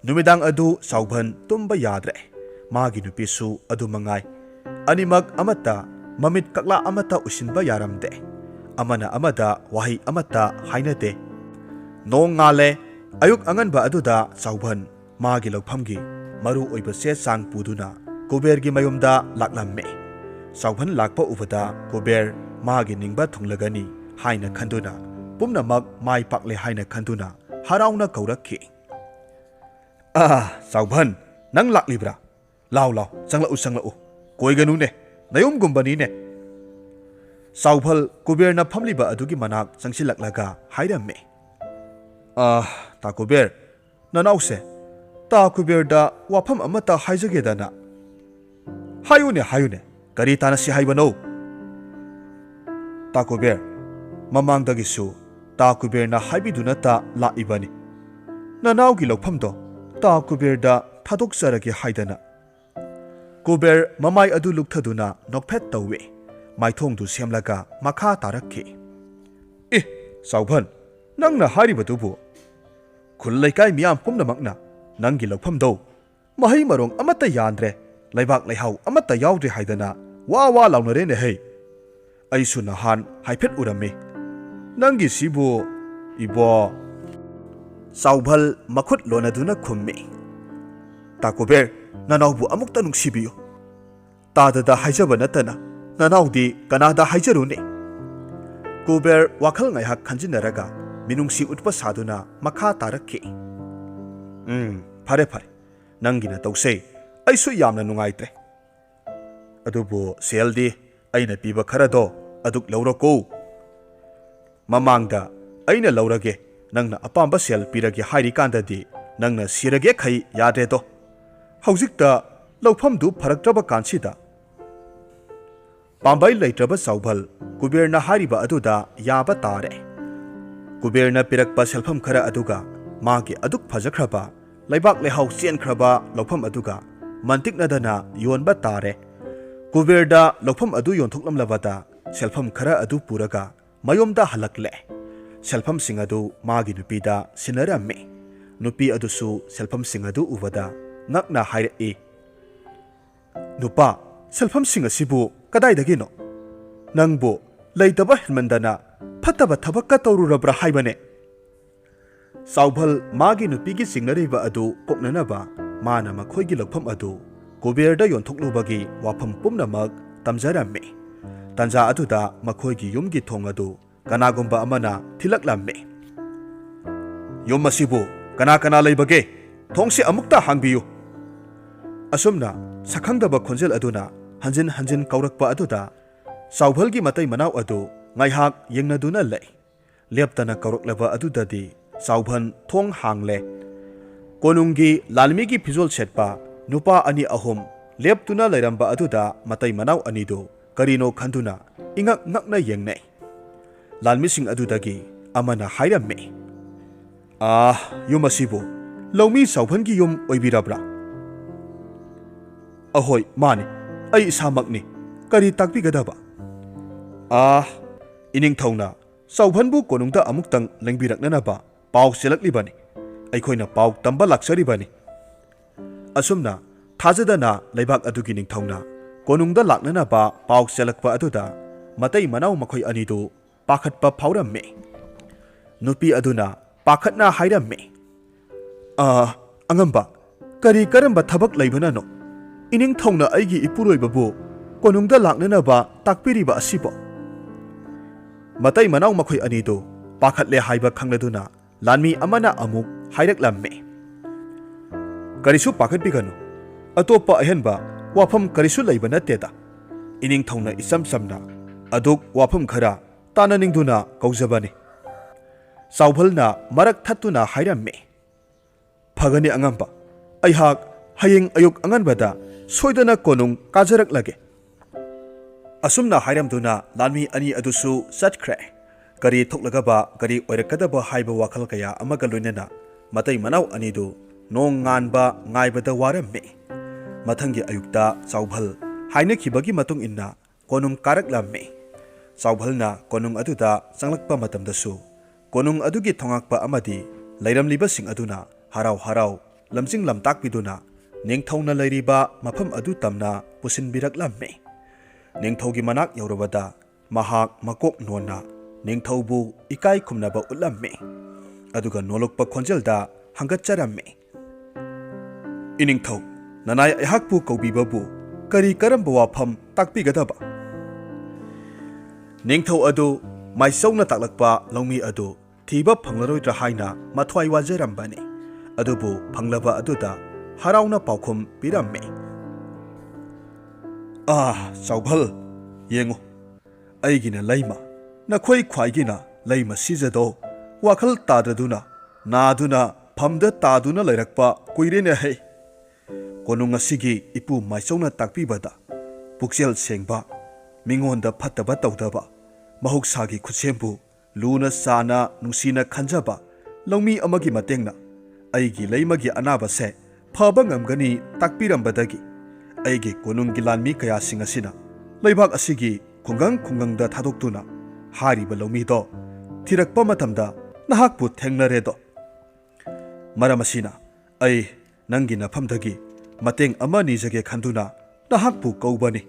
ꯅꯨꯃꯤꯗꯥꯡ ꯑꯗꯨ ꯆꯥꯎꯚꯟ ꯇꯨꯝꯕ ꯌꯥꯗ꯭ꯔꯦ꯫ ꯃꯥꯒꯤ ꯅꯨꯄꯤꯁꯨ ꯑꯗꯨ ꯃꯉꯥꯏ꯫ ꯑꯅꯤꯃꯛ ꯑꯃꯠꯇ ꯃꯃꯤꯠ ꯀꯛꯂꯥ ꯑꯃꯠꯇ ꯎꯏꯁꯤꯟꯕ ꯌꯥꯔꯝꯗꯦ꯫ ꯑꯃꯅ ꯑꯃꯗ ꯋꯥꯍꯩ ꯑꯃꯠꯇ ꯍꯥꯏꯅꯗꯦ꯫ ꯅꯣꯡ ꯉꯥꯜꯂꯦ꯫ ꯑꯌꯨꯛ ꯑꯉꯟꯕ ꯑꯗꯨꯗ ꯆꯥꯎꯚꯟ ꯃꯥꯒꯤ ꯂꯧꯐꯝꯒꯤ ꯃꯔꯨ ꯑꯣꯏꯕ ꯆꯦ ꯆꯥꯡ ꯄꯨꯗꯨꯅ ꯀꯨꯕꯦꯔꯒꯤ ꯃꯌꯨꯝꯗ ꯂꯥꯛꯂꯝꯃꯤ꯫ ꯆꯥꯎꯚꯟ ꯂꯥꯛꯄ ꯎꯕꯗ ꯀꯨꯕꯦꯔ ꯃꯥꯒꯤ ꯅꯤꯡꯕ ꯊꯨꯡꯂꯒꯅꯤ ꯍꯥꯏꯅ ꯈꯟꯗꯨꯅ, ꯄꯨꯝꯅꯃꯛ ꯃꯥꯏ ꯄꯥꯛꯂꯦ ꯍꯥꯏꯅ ꯈꯟꯗꯨꯅ ꯍꯔꯥꯎꯅ ꯀꯧꯔꯛꯈꯤ꯫ "ꯑꯥ, ꯆꯥꯎꯚꯟ, ꯅꯪ ꯂꯥꯛꯂꯤꯕ꯭ꯔꯥ? ꯂꯥꯎ, ꯂꯥꯎ, ꯆꯪꯂꯛꯎ, ꯆꯪꯂꯛꯎ꯫ ꯀꯣꯏꯒꯅꯨꯅꯦ, ꯅꯌꯨꯝꯒꯨꯝꯕꯅꯤꯅꯦ꯫" ꯆꯥꯎꯚꯜ ꯀꯨꯕꯦꯔꯅ ꯐꯝꯂꯤꯕ ꯑꯗꯨꯒꯤ ꯃꯅꯥꯛ ꯆꯪꯁꯤꯜꯂꯛꯂꯒ ꯍꯥꯏꯔꯝꯃꯤ, "ꯑꯥ, ꯇꯥ ꯀꯨꯕꯦꯔ, ꯅꯅꯥꯎꯁꯦ ꯇꯥ ꯀꯨꯕꯦꯔꯗ ꯋꯥꯐꯝ ꯑꯃꯠꯇ ꯍꯥꯏꯖꯒꯦꯗꯅ꯫" "ꯍꯥꯏꯌꯨꯅꯦ, ꯍꯥꯏꯌꯨꯅꯦ, ꯀꯔꯤ ꯇꯥꯟꯅꯁꯤ ꯍꯥꯏꯕꯅꯣ?" "ꯇꯥ ꯀꯨꯕꯦꯔ, ꯃꯃꯥꯡꯗꯒꯤꯁꯨ ꯇꯥ ꯀꯨꯕꯦꯔꯅ ꯍꯥꯏꯕꯤꯗꯨꯅꯇ ꯂꯥꯛꯏꯕꯅꯤ꯫ ꯅꯅꯥꯎꯒꯤ ꯂꯧꯐꯝꯗꯣ ꯇꯥ ꯀꯨꯕꯦꯔꯗ ꯊꯥꯗꯣꯛꯆꯔꯒꯦ ꯍꯥꯏꯗꯅ꯫" ꯀꯨꯕꯦꯔ ꯃꯃꯥꯏ ꯑꯗꯨ ꯂꯨꯛꯊꯗꯨꯅ ꯅꯣꯛꯐꯦꯠ ꯇꯧꯏ꯫ ꯃꯥꯏꯊꯣꯡꯗꯨ ꯁꯦꯝꯂꯒ ꯃꯈꯥ ꯇꯥꯔꯛꯈꯤ, "ꯑꯦ, ꯆꯥꯎꯚꯟ, ꯅꯪꯅ ꯍꯥꯏꯔꯤꯕꯗꯨꯕꯨ? ꯈꯨꯜ ꯂꯩꯀꯥꯏ ꯃꯤꯌꯥꯝ ꯄꯨꯝꯅꯃꯛꯅ ꯅꯪꯒꯤ ꯂꯧꯐꯝꯗꯣ ꯃꯍꯩ ꯃꯔꯣꯡ ꯑꯃꯠꯇ ꯌꯥꯟꯗ꯭ꯔꯦ, ꯂꯩꯕꯥꯛ ꯂꯩꯍꯥꯎ ꯑꯃꯠꯇ ꯌꯥꯎꯗ꯭ꯔꯦ ꯍꯥꯏꯗꯅ ꯋꯥ ꯋꯥ ꯂꯥꯎꯅꯔꯦꯅꯦꯍꯦ꯫ ꯑꯩꯁꯨ ꯅꯍꯥꯟ ꯍꯥꯏꯐꯦꯠ ꯎꯔꯝꯃꯤ꯫ ꯅꯪꯒꯤꯁꯤꯕꯨ "ꯏꯕꯣ!" ꯆꯥꯎꯚꯜ ꯃꯈꯨꯠ ꯂꯣꯟꯅꯗꯨꯅ ꯈꯨꯝꯃꯤ꯫ "ꯇꯥ ꯀꯨꯕꯦꯔ, ꯅꯅꯥꯎꯕꯨ ꯑꯃꯨꯛꯇ ꯅꯨꯡꯁꯤꯕꯤꯌꯨ꯫ ꯇꯥꯗꯗ ꯍꯥꯏꯖꯕ ꯅꯠꯇꯅ ꯅꯅꯥꯎꯗꯤ ꯀꯅꯥꯗ ꯍꯥꯏꯖꯔꯨꯅꯤ?" ꯀꯨꯕꯦꯔ ꯋꯥꯈꯜ ꯉꯥꯏꯍꯥꯛ ꯈꯟꯖꯤꯟꯅꯔꯒ ꯃꯤꯅꯨꯡꯁꯤ ꯎꯠꯄ ꯁꯥꯗꯨꯅ ꯃꯈꯥ ꯇꯥꯔꯛꯈꯤ꯫ "ꯎꯝ, ꯐꯔꯦ ꯐꯔꯦ, ꯅꯪꯒꯤꯅ ꯇꯧꯁꯦ, ꯑꯩꯁꯨ ꯌꯥꯝꯅ ꯅꯨꯡꯉꯥꯏꯇ꯭ꯔꯦ꯫ ꯑꯗꯨꯕꯨ ꯁꯦꯜꯗꯤ ꯑꯩꯅ ꯄꯤꯕ ꯈꯔꯗꯣ ꯑꯗꯨꯛ ꯂꯧꯔꯣꯀꯣ꯫ ꯃꯃꯥꯡꯗ ꯑꯩꯅ ꯂꯧꯔꯒꯦ, ꯅꯪꯅ ꯑꯄꯥꯝꯕ ꯁꯦꯜ ꯄꯤꯔꯒꯦ ꯍꯥꯏꯔꯤꯀꯥꯟꯗꯗꯤ ꯅꯪꯅ ꯁꯤꯔꯒꯦ ꯈꯩ ꯌꯥꯗ꯭ꯔꯦꯗꯣ꯫ ꯍꯧꯖꯤꯛꯇ ꯂꯧꯐꯝꯗꯨ ꯐꯔꯛꯇ꯭ꯔꯕ ꯀꯥꯟꯁꯤꯗ ꯄꯥꯝꯕꯩ ꯂꯩꯇ꯭ꯔꯕ ꯆꯥꯎꯚꯜ ꯀꯨꯕꯦꯔꯅ ꯍꯥꯏꯔꯤꯕ ꯑꯗꯨꯗ ꯌꯥꯕ ꯇꯥꯔꯦ꯫ ꯀꯨꯕꯦꯔꯅ ꯄꯤꯔꯛꯄ ꯁꯦꯜꯐꯝ ꯈꯔ ꯑꯗꯨꯒ ꯃꯥꯒꯤ ꯑꯗꯨꯛ ꯐꯖꯈ꯭ꯔꯕ, ꯂꯩꯕꯥꯛ ꯂꯩꯍꯥꯎ ꯆꯦꯟꯈ꯭ꯔꯕ ꯂꯧꯐꯝ ꯑꯗꯨꯒ ꯃꯟꯇꯤꯛꯅꯗꯅ ꯌꯣꯟꯕ ꯇꯥꯔꯦ꯫ ꯀꯨꯕꯦꯔꯗ ꯂꯧꯐꯝ ꯑꯗꯨ ꯌꯣꯟꯊꯣꯛꯂꯝꯂꯕꯗ ꯁꯦꯜꯐꯝ ꯈꯔ ꯑꯗꯨ ꯄꯨꯔꯒ ꯃꯌꯨꯝꯗ ꯍꯜꯂꯛꯂꯦ꯫ ꯁꯦꯜꯐꯝꯁꯤꯡ ꯑꯗꯨ ꯃꯥꯒꯤ ꯅꯨꯄꯤꯗ ꯁꯤꯟꯅꯔꯝꯃꯤ꯫ ꯅꯨꯄꯤ ꯑꯗꯨꯁꯨ ꯁꯦꯜꯐꯝꯁꯤꯡ ꯑꯗꯨ ꯎꯕꯗ ꯉꯛꯅ ꯍꯥꯏꯔꯛꯏ, "ꯅꯨꯄꯥ, ꯁꯦꯜꯐꯝꯁꯤꯡ ꯑꯁꯤꯕꯨ ꯀꯗꯥꯏꯗꯒꯤꯅꯣ? ꯅꯪꯕꯨ ꯂꯩꯇꯕ ꯍꯦꯟꯃꯟꯗꯅ ꯐꯠꯇꯕ ꯊꯕꯛꯀ ꯇꯧꯔꯨꯔꯕ꯭ꯔꯥ ꯍꯥꯏꯕꯅꯦ?" ꯆꯥꯎꯚꯜ ꯃꯥꯒꯤ ꯅꯨꯄꯤꯒꯤ ꯆꯤꯡꯅꯔꯤꯕ ꯑꯗꯨ ꯀꯣꯛꯅꯅꯕ ꯃꯥꯅ ꯃꯈꯣꯏꯒꯤ ꯂꯧꯐꯝ ꯑꯗꯨ ꯀꯨꯕꯦꯔꯗ ꯌꯣꯟꯊꯣꯛꯂꯨꯕꯒꯤ ꯋꯥꯐꯝ ꯄꯨꯝꯅꯃꯛ ꯇꯝꯖꯔꯝꯃꯤ꯫ ꯇꯟꯖꯥ ꯑꯗꯨꯗ ꯃꯈꯣꯏꯒꯤ ꯌꯨꯝꯒꯤ ꯊꯣꯡ ꯑꯗꯨ ꯀꯅꯥꯒꯨꯝꯕ ꯑꯃꯅ ꯊꯤꯜꯂꯛꯂꯝꯃꯤ꯫ "ꯌꯨꯝ ꯑꯁꯤꯕꯨ ꯀꯅꯥ ꯀꯅꯥ ꯂꯩꯕꯒꯦ? ꯊꯣꯡꯁꯤ ꯑꯃꯨꯛꯇ ꯍꯥꯡꯕꯤꯌꯨ!" ꯑꯁꯨꯝꯅ ꯁꯛꯈꯪꯗꯕ ꯈꯣꯟꯖꯦꯜ ꯑꯗꯨꯅ ꯍꯟꯖꯤꯟ ꯍꯟꯖꯤꯟ ꯀꯧꯔꯛꯄ ꯑꯗꯨꯗ ꯆꯥꯎꯚꯜꯒꯤ ꯃꯇꯩ ꯃꯅꯥꯎ ꯑꯗꯨ ꯉꯥꯏꯍꯥꯛ ꯌꯦꯡꯅꯗꯨꯅ ꯂꯩ꯫ ꯂꯦꯞꯇꯅ ꯀꯧꯔꯛꯂꯕ ꯑꯗꯨꯗꯗꯤ ꯆꯥꯎꯚꯜ ꯊꯣꯡ ꯍꯥꯡꯂꯦ꯫ ꯀꯣꯅꯨꯡꯒꯤ ꯂꯥꯟꯃꯤꯒꯤ ꯐꯤꯖꯣꯜ ꯁꯦꯠꯄ ꯅꯨꯄꯥ ꯑꯅꯤ ꯑꯍꯨꯝ ꯂꯦꯞꯇꯨꯅ ꯂꯩꯔꯝꯕ ꯑꯗꯨꯗ ꯃꯇꯩ ꯃꯅꯥꯎ ꯑꯅꯤꯗꯨ ꯀꯔꯤꯅꯣ ꯈꯟꯗꯨꯅ ꯏꯉꯛ ꯉꯛꯅ ꯌꯦꯡꯅꯩ꯫ ꯂꯥꯟꯃꯤꯁꯤꯡ ꯑꯗꯨꯗꯒꯤ ꯑꯃꯅ ꯍꯥꯏꯔꯝꯃꯤ, "ꯑꯥ, ꯌꯨꯝ ꯑꯁꯤꯕꯨ ꯂꯧꯃꯤ ꯆꯥꯎꯚꯜꯒꯤ ꯌꯨꯝ ꯑꯣꯏꯕꯤꯔꯕ꯭ꯔꯥ?" "ꯑꯍꯣꯏ, ꯃꯥꯅꯤ꯫ ꯑꯩ ꯏꯁꯥꯃꯛꯅꯤ꯫ ꯀꯔꯤ ꯇꯥꯛꯄꯤꯒꯗꯕ?" "ꯑꯥ, ꯏꯅꯤꯡꯊꯧꯅ ꯆꯥꯎꯚꯜꯕꯨ ꯀꯣꯅꯨꯡꯗ ꯑꯃꯨꯛꯇꯪ ꯂꯦꯡꯕꯤꯔꯛꯅꯅꯕ ꯄꯥꯎ ꯆꯦꯜꯂꯛꯂꯤꯕꯅꯤ꯫ ꯑꯩꯈꯣꯏꯅ ꯄꯥꯎ ꯇꯝꯕ ꯂꯥꯛꯆꯔꯤꯕꯅꯤ꯫" ꯑꯁꯨꯝꯅ ꯊꯥꯖꯗꯅ ꯂꯩꯕꯥꯛ ꯑꯗꯨꯒꯤ ꯅꯤꯡꯊꯧꯅ ꯀꯣꯅꯨꯡꯗ ꯂꯥꯛꯅꯅꯕ ꯄꯥꯎ ꯆꯦꯜꯂꯛꯄ ꯑꯗꯨꯗ ꯃꯇꯩ ꯃꯅꯥꯎ ꯃꯈꯣꯏ ꯑꯅꯤꯗꯨ ꯄꯥꯈꯠꯄ ꯐꯥꯎꯔꯝꯃꯤ꯫ ꯅꯨꯄꯤ ꯑꯗꯨꯅ ꯄꯥꯈꯠꯅ ꯍꯥꯏꯔꯝꯃꯤ, "ꯑꯥ, ꯑꯉꯝꯕ, ꯀꯔꯤ ꯀꯔꯝꯕ ꯊꯕꯛ ꯂꯩꯕꯅꯅꯣ? ꯏꯅꯤꯡꯊꯧꯅ ꯑꯩꯒꯤ ꯏꯄꯨꯔꯣꯏꯕꯕꯨ ꯀꯣꯅꯨꯡꯗ ꯂꯥꯛꯅꯅꯕ ꯇꯥꯛꯄꯤꯔꯤꯕ ꯑꯁꯤꯕꯣ?" ꯃꯇꯩ ꯃꯅꯥꯎ ꯃꯈꯣꯏ ꯑꯅꯤꯗꯨ ꯄꯥꯈꯠꯂꯦ ꯍꯥꯏꯕ ꯈꯪꯂꯗꯨꯅ ꯂꯥꯟꯃꯤ ꯑꯃꯅ ꯑꯃꯨꯛ ꯍꯥꯏꯔꯛꯂꯝꯃꯤ, "ꯀꯔꯤꯁꯨ ꯄꯥꯈꯠꯄꯤꯒꯅꯨ, ꯑꯇꯣꯞꯄ ꯑꯍꯦꯟꯕ ꯋꯥꯐꯝ ꯀꯔꯤꯁꯨ ꯂꯩꯕ ꯅꯠꯇꯦꯗ꯫ ꯏꯅꯤꯡꯊꯧꯅ ꯏꯆꯝ ꯆꯝꯅ ꯑꯗꯨꯛ ꯋꯥꯐꯝ ꯈꯔ ꯇꯥꯟꯅꯅꯤꯡꯗꯨꯅ ꯀꯧꯖꯕꯅꯤ꯫" ꯆꯥꯎꯚꯜꯅ ꯃꯔꯛ ꯊꯠꯇꯨꯅ ꯍꯥꯏꯔꯝꯃꯤ, "ꯐꯒꯅꯤ ꯑꯉꯝꯕ, ꯑꯩꯍꯥꯛ ꯍꯌꯦꯡ ꯑꯌꯨꯛ ꯑꯉꯟꯕꯗ ꯁꯣꯏꯗꯅ ꯀꯣꯅꯨꯡ ꯀꯥꯖꯔꯛꯂꯒꯦ꯫" ꯑꯁꯨꯝꯅ ꯍꯥꯏꯔꯝꯗꯨꯅ ꯂꯥꯟꯃꯤ ꯑꯅꯤ ꯑꯗꯨꯁꯨ ꯆꯠꯈ꯭ꯔꯦ꯫ ꯀꯔꯤ ꯊꯣꯛꯂꯒꯕ, ꯀꯔꯤ ꯑꯣꯏꯔꯛꯀꯗꯕ ꯍꯥꯏꯕ ꯋꯥꯈꯜ ꯀꯌꯥ ꯑꯃꯒ ꯂꯣꯏꯅꯅ ꯃꯇꯩ ꯃꯅꯥꯎ ꯑꯅꯤꯗꯨ ꯅꯣꯡ ꯉꯥꯟꯕ ꯉꯥꯏꯕꯗ ꯋꯥꯔꯝꯃꯤ꯫ ꯃꯊꯪꯒꯤ ꯑꯌꯨꯛꯇ ꯆꯥꯎꯚꯜ ꯍꯥꯏꯅꯈꯤꯕꯒꯤ ꯃꯇꯨꯡ ꯏꯟꯅ ꯀꯣꯅꯨꯡ ꯀꯥꯔꯛꯂꯝꯃꯤ꯫ ꯆꯥꯎꯚꯜꯅ ꯀꯣꯅꯨꯡ ꯑꯗꯨꯗ ꯆꯪꯂꯛꯄ ꯃꯇꯝꯗꯁꯨ ꯀꯣꯅꯨꯡ ꯑꯗꯨꯒꯤ ꯊꯣꯉꯥꯛꯄ ꯑꯃꯗꯤ ꯂꯩꯔꯝꯂꯤꯕꯁꯤꯡ ꯑꯗꯨꯅ ꯍꯔꯥꯎ ꯍꯔꯥꯎ ꯂꯝꯖꯤꯡ ꯂꯝꯇꯥꯛꯄꯤꯗꯨꯅ ꯅꯤꯡꯊꯧꯅ ꯂꯩꯔꯤꯕ ꯃꯐꯝ ꯑꯗꯨ ꯇꯝꯅ ꯄꯨꯁꯤꯟꯕꯤꯔꯛꯂꯝꯃꯤ꯫ ꯅꯤꯡꯊꯧꯒꯤ ꯃꯅꯥꯛ ꯌꯧꯔꯕꯗ ꯃꯍꯥꯛ ꯃꯀꯣꯛ ꯅꯣꯟꯅ ꯅꯤꯡꯊꯧꯕꯨ ꯏꯀꯥꯏ ꯈꯨꯝꯅꯕ ꯎꯠꯂꯝꯃꯤ꯫ ꯑꯗꯨꯒ ꯅꯣꯜꯂꯛꯄ ꯈꯣꯟꯖꯦꯜꯗ ꯍꯪꯒꯠꯆꯔꯝꯃꯤ, "ꯏꯅꯤꯡꯊꯧ, ꯅꯅꯥꯏ ꯑꯩꯍꯥꯛꯄꯨ ꯀꯧꯕꯤꯕꯕꯨ ꯀꯔꯤ ꯀꯔꯝꯕ ꯋꯥꯐꯝ ꯇꯥꯛꯄꯤꯒꯗꯕ?" ꯅꯤꯡꯊꯧ ꯑꯗꯨ ꯃꯥꯏꯆꯧꯅ ꯇꯥꯛꯂꯛꯄ ꯂꯧꯃꯤ ꯑꯗꯨ ꯊꯤꯕ ꯐꯪꯂꯔꯣꯏꯗ꯭ꯔꯥ ꯍꯥꯏꯅ ꯃꯊ꯭ꯋꯥꯏ ꯋꯥꯖꯔꯝꯕꯅꯤ꯫ ꯑꯗꯨꯕꯨ ꯐꯪꯂꯕ ꯑꯗꯨꯗ ꯍꯔꯥꯎꯅ ꯄꯥꯎꯈꯨꯝ ꯄꯤꯔꯝꯃꯤ, "ꯑꯥ, ꯆꯥꯎꯚꯜ, ꯌꯦꯡꯉꯨ, ꯑꯩꯒꯤꯅ ꯂꯩꯃ, ꯅꯈꯣꯏ ꯈ꯭ꯋꯥꯏꯒꯤꯅ ꯂꯩꯃ ꯁꯤꯖꯗꯣ ꯋꯥꯈꯜ ꯇꯥꯗ꯭ꯔꯗꯨꯅ ꯅꯥꯗꯨꯅ ꯐꯝꯗ ꯇꯥꯗꯨꯅ ꯂꯩꯔꯛꯄ ꯀꯨꯏꯔꯦꯅꯦ ꯍꯦ꯫ ꯀꯣꯅꯨꯡ ꯑꯁꯤꯒꯤ ꯏꯄꯨ ꯃꯥꯏꯆꯧꯅ ꯇꯥꯛꯄꯤꯕꯗ ꯄꯨꯛꯆꯦꯜ ꯁꯦꯡꯕ, ꯃꯤꯉꯣꯟꯗ ꯐꯠꯇꯕ ꯇꯧꯗꯕ, ꯃꯍꯧꯁꯥꯒꯤ ꯈꯨꯠꯁꯦꯝꯕꯨ ꯂꯨꯅ ꯆꯥꯅ ꯅꯨꯡꯁꯤꯅ ꯈꯟꯖꯕ ꯂꯧꯃꯤ ꯑꯃꯒꯤ ꯃꯇꯦꯡꯅ ꯑꯩꯒꯤ ꯂꯩꯃꯒꯤ ꯑꯅꯥꯕꯁꯦ ꯐꯕ ꯉꯝꯒꯅꯤ ꯇꯥꯛꯄꯤꯔꯝꯕꯗꯒꯤ ꯑꯩꯒꯤ ꯀꯣꯅꯨꯡꯒꯤ ꯂꯥꯟꯃꯤ ꯀꯌꯥꯁꯤꯡ ꯑꯁꯤꯅ ꯂꯩꯕꯥꯛ ꯑꯁꯤꯒꯤ ꯈꯨꯡꯒꯪ ꯈꯨꯡꯒꯪꯗ ꯊꯥꯗꯣꯛꯇꯨꯅ ꯍꯥꯏꯔꯤꯕ ꯂꯧꯃꯤꯗꯣ ꯊꯤꯔꯛꯄ ꯃꯇꯝꯗ ꯅꯍꯥꯛꯄꯨ ꯊꯦꯡꯅꯔꯦꯗꯣ꯫ ꯃꯔꯝ ꯑꯁꯤꯅ ꯑꯩ ꯅꯪꯒꯤ ꯅꯐꯝꯗꯒꯤ ꯃꯇꯦꯡ ꯑꯃ ꯅꯤꯖꯒꯦ ꯈꯟꯗꯨꯅ ꯅꯍꯥꯛꯄꯨ ꯀꯧꯕꯅꯤ꯫"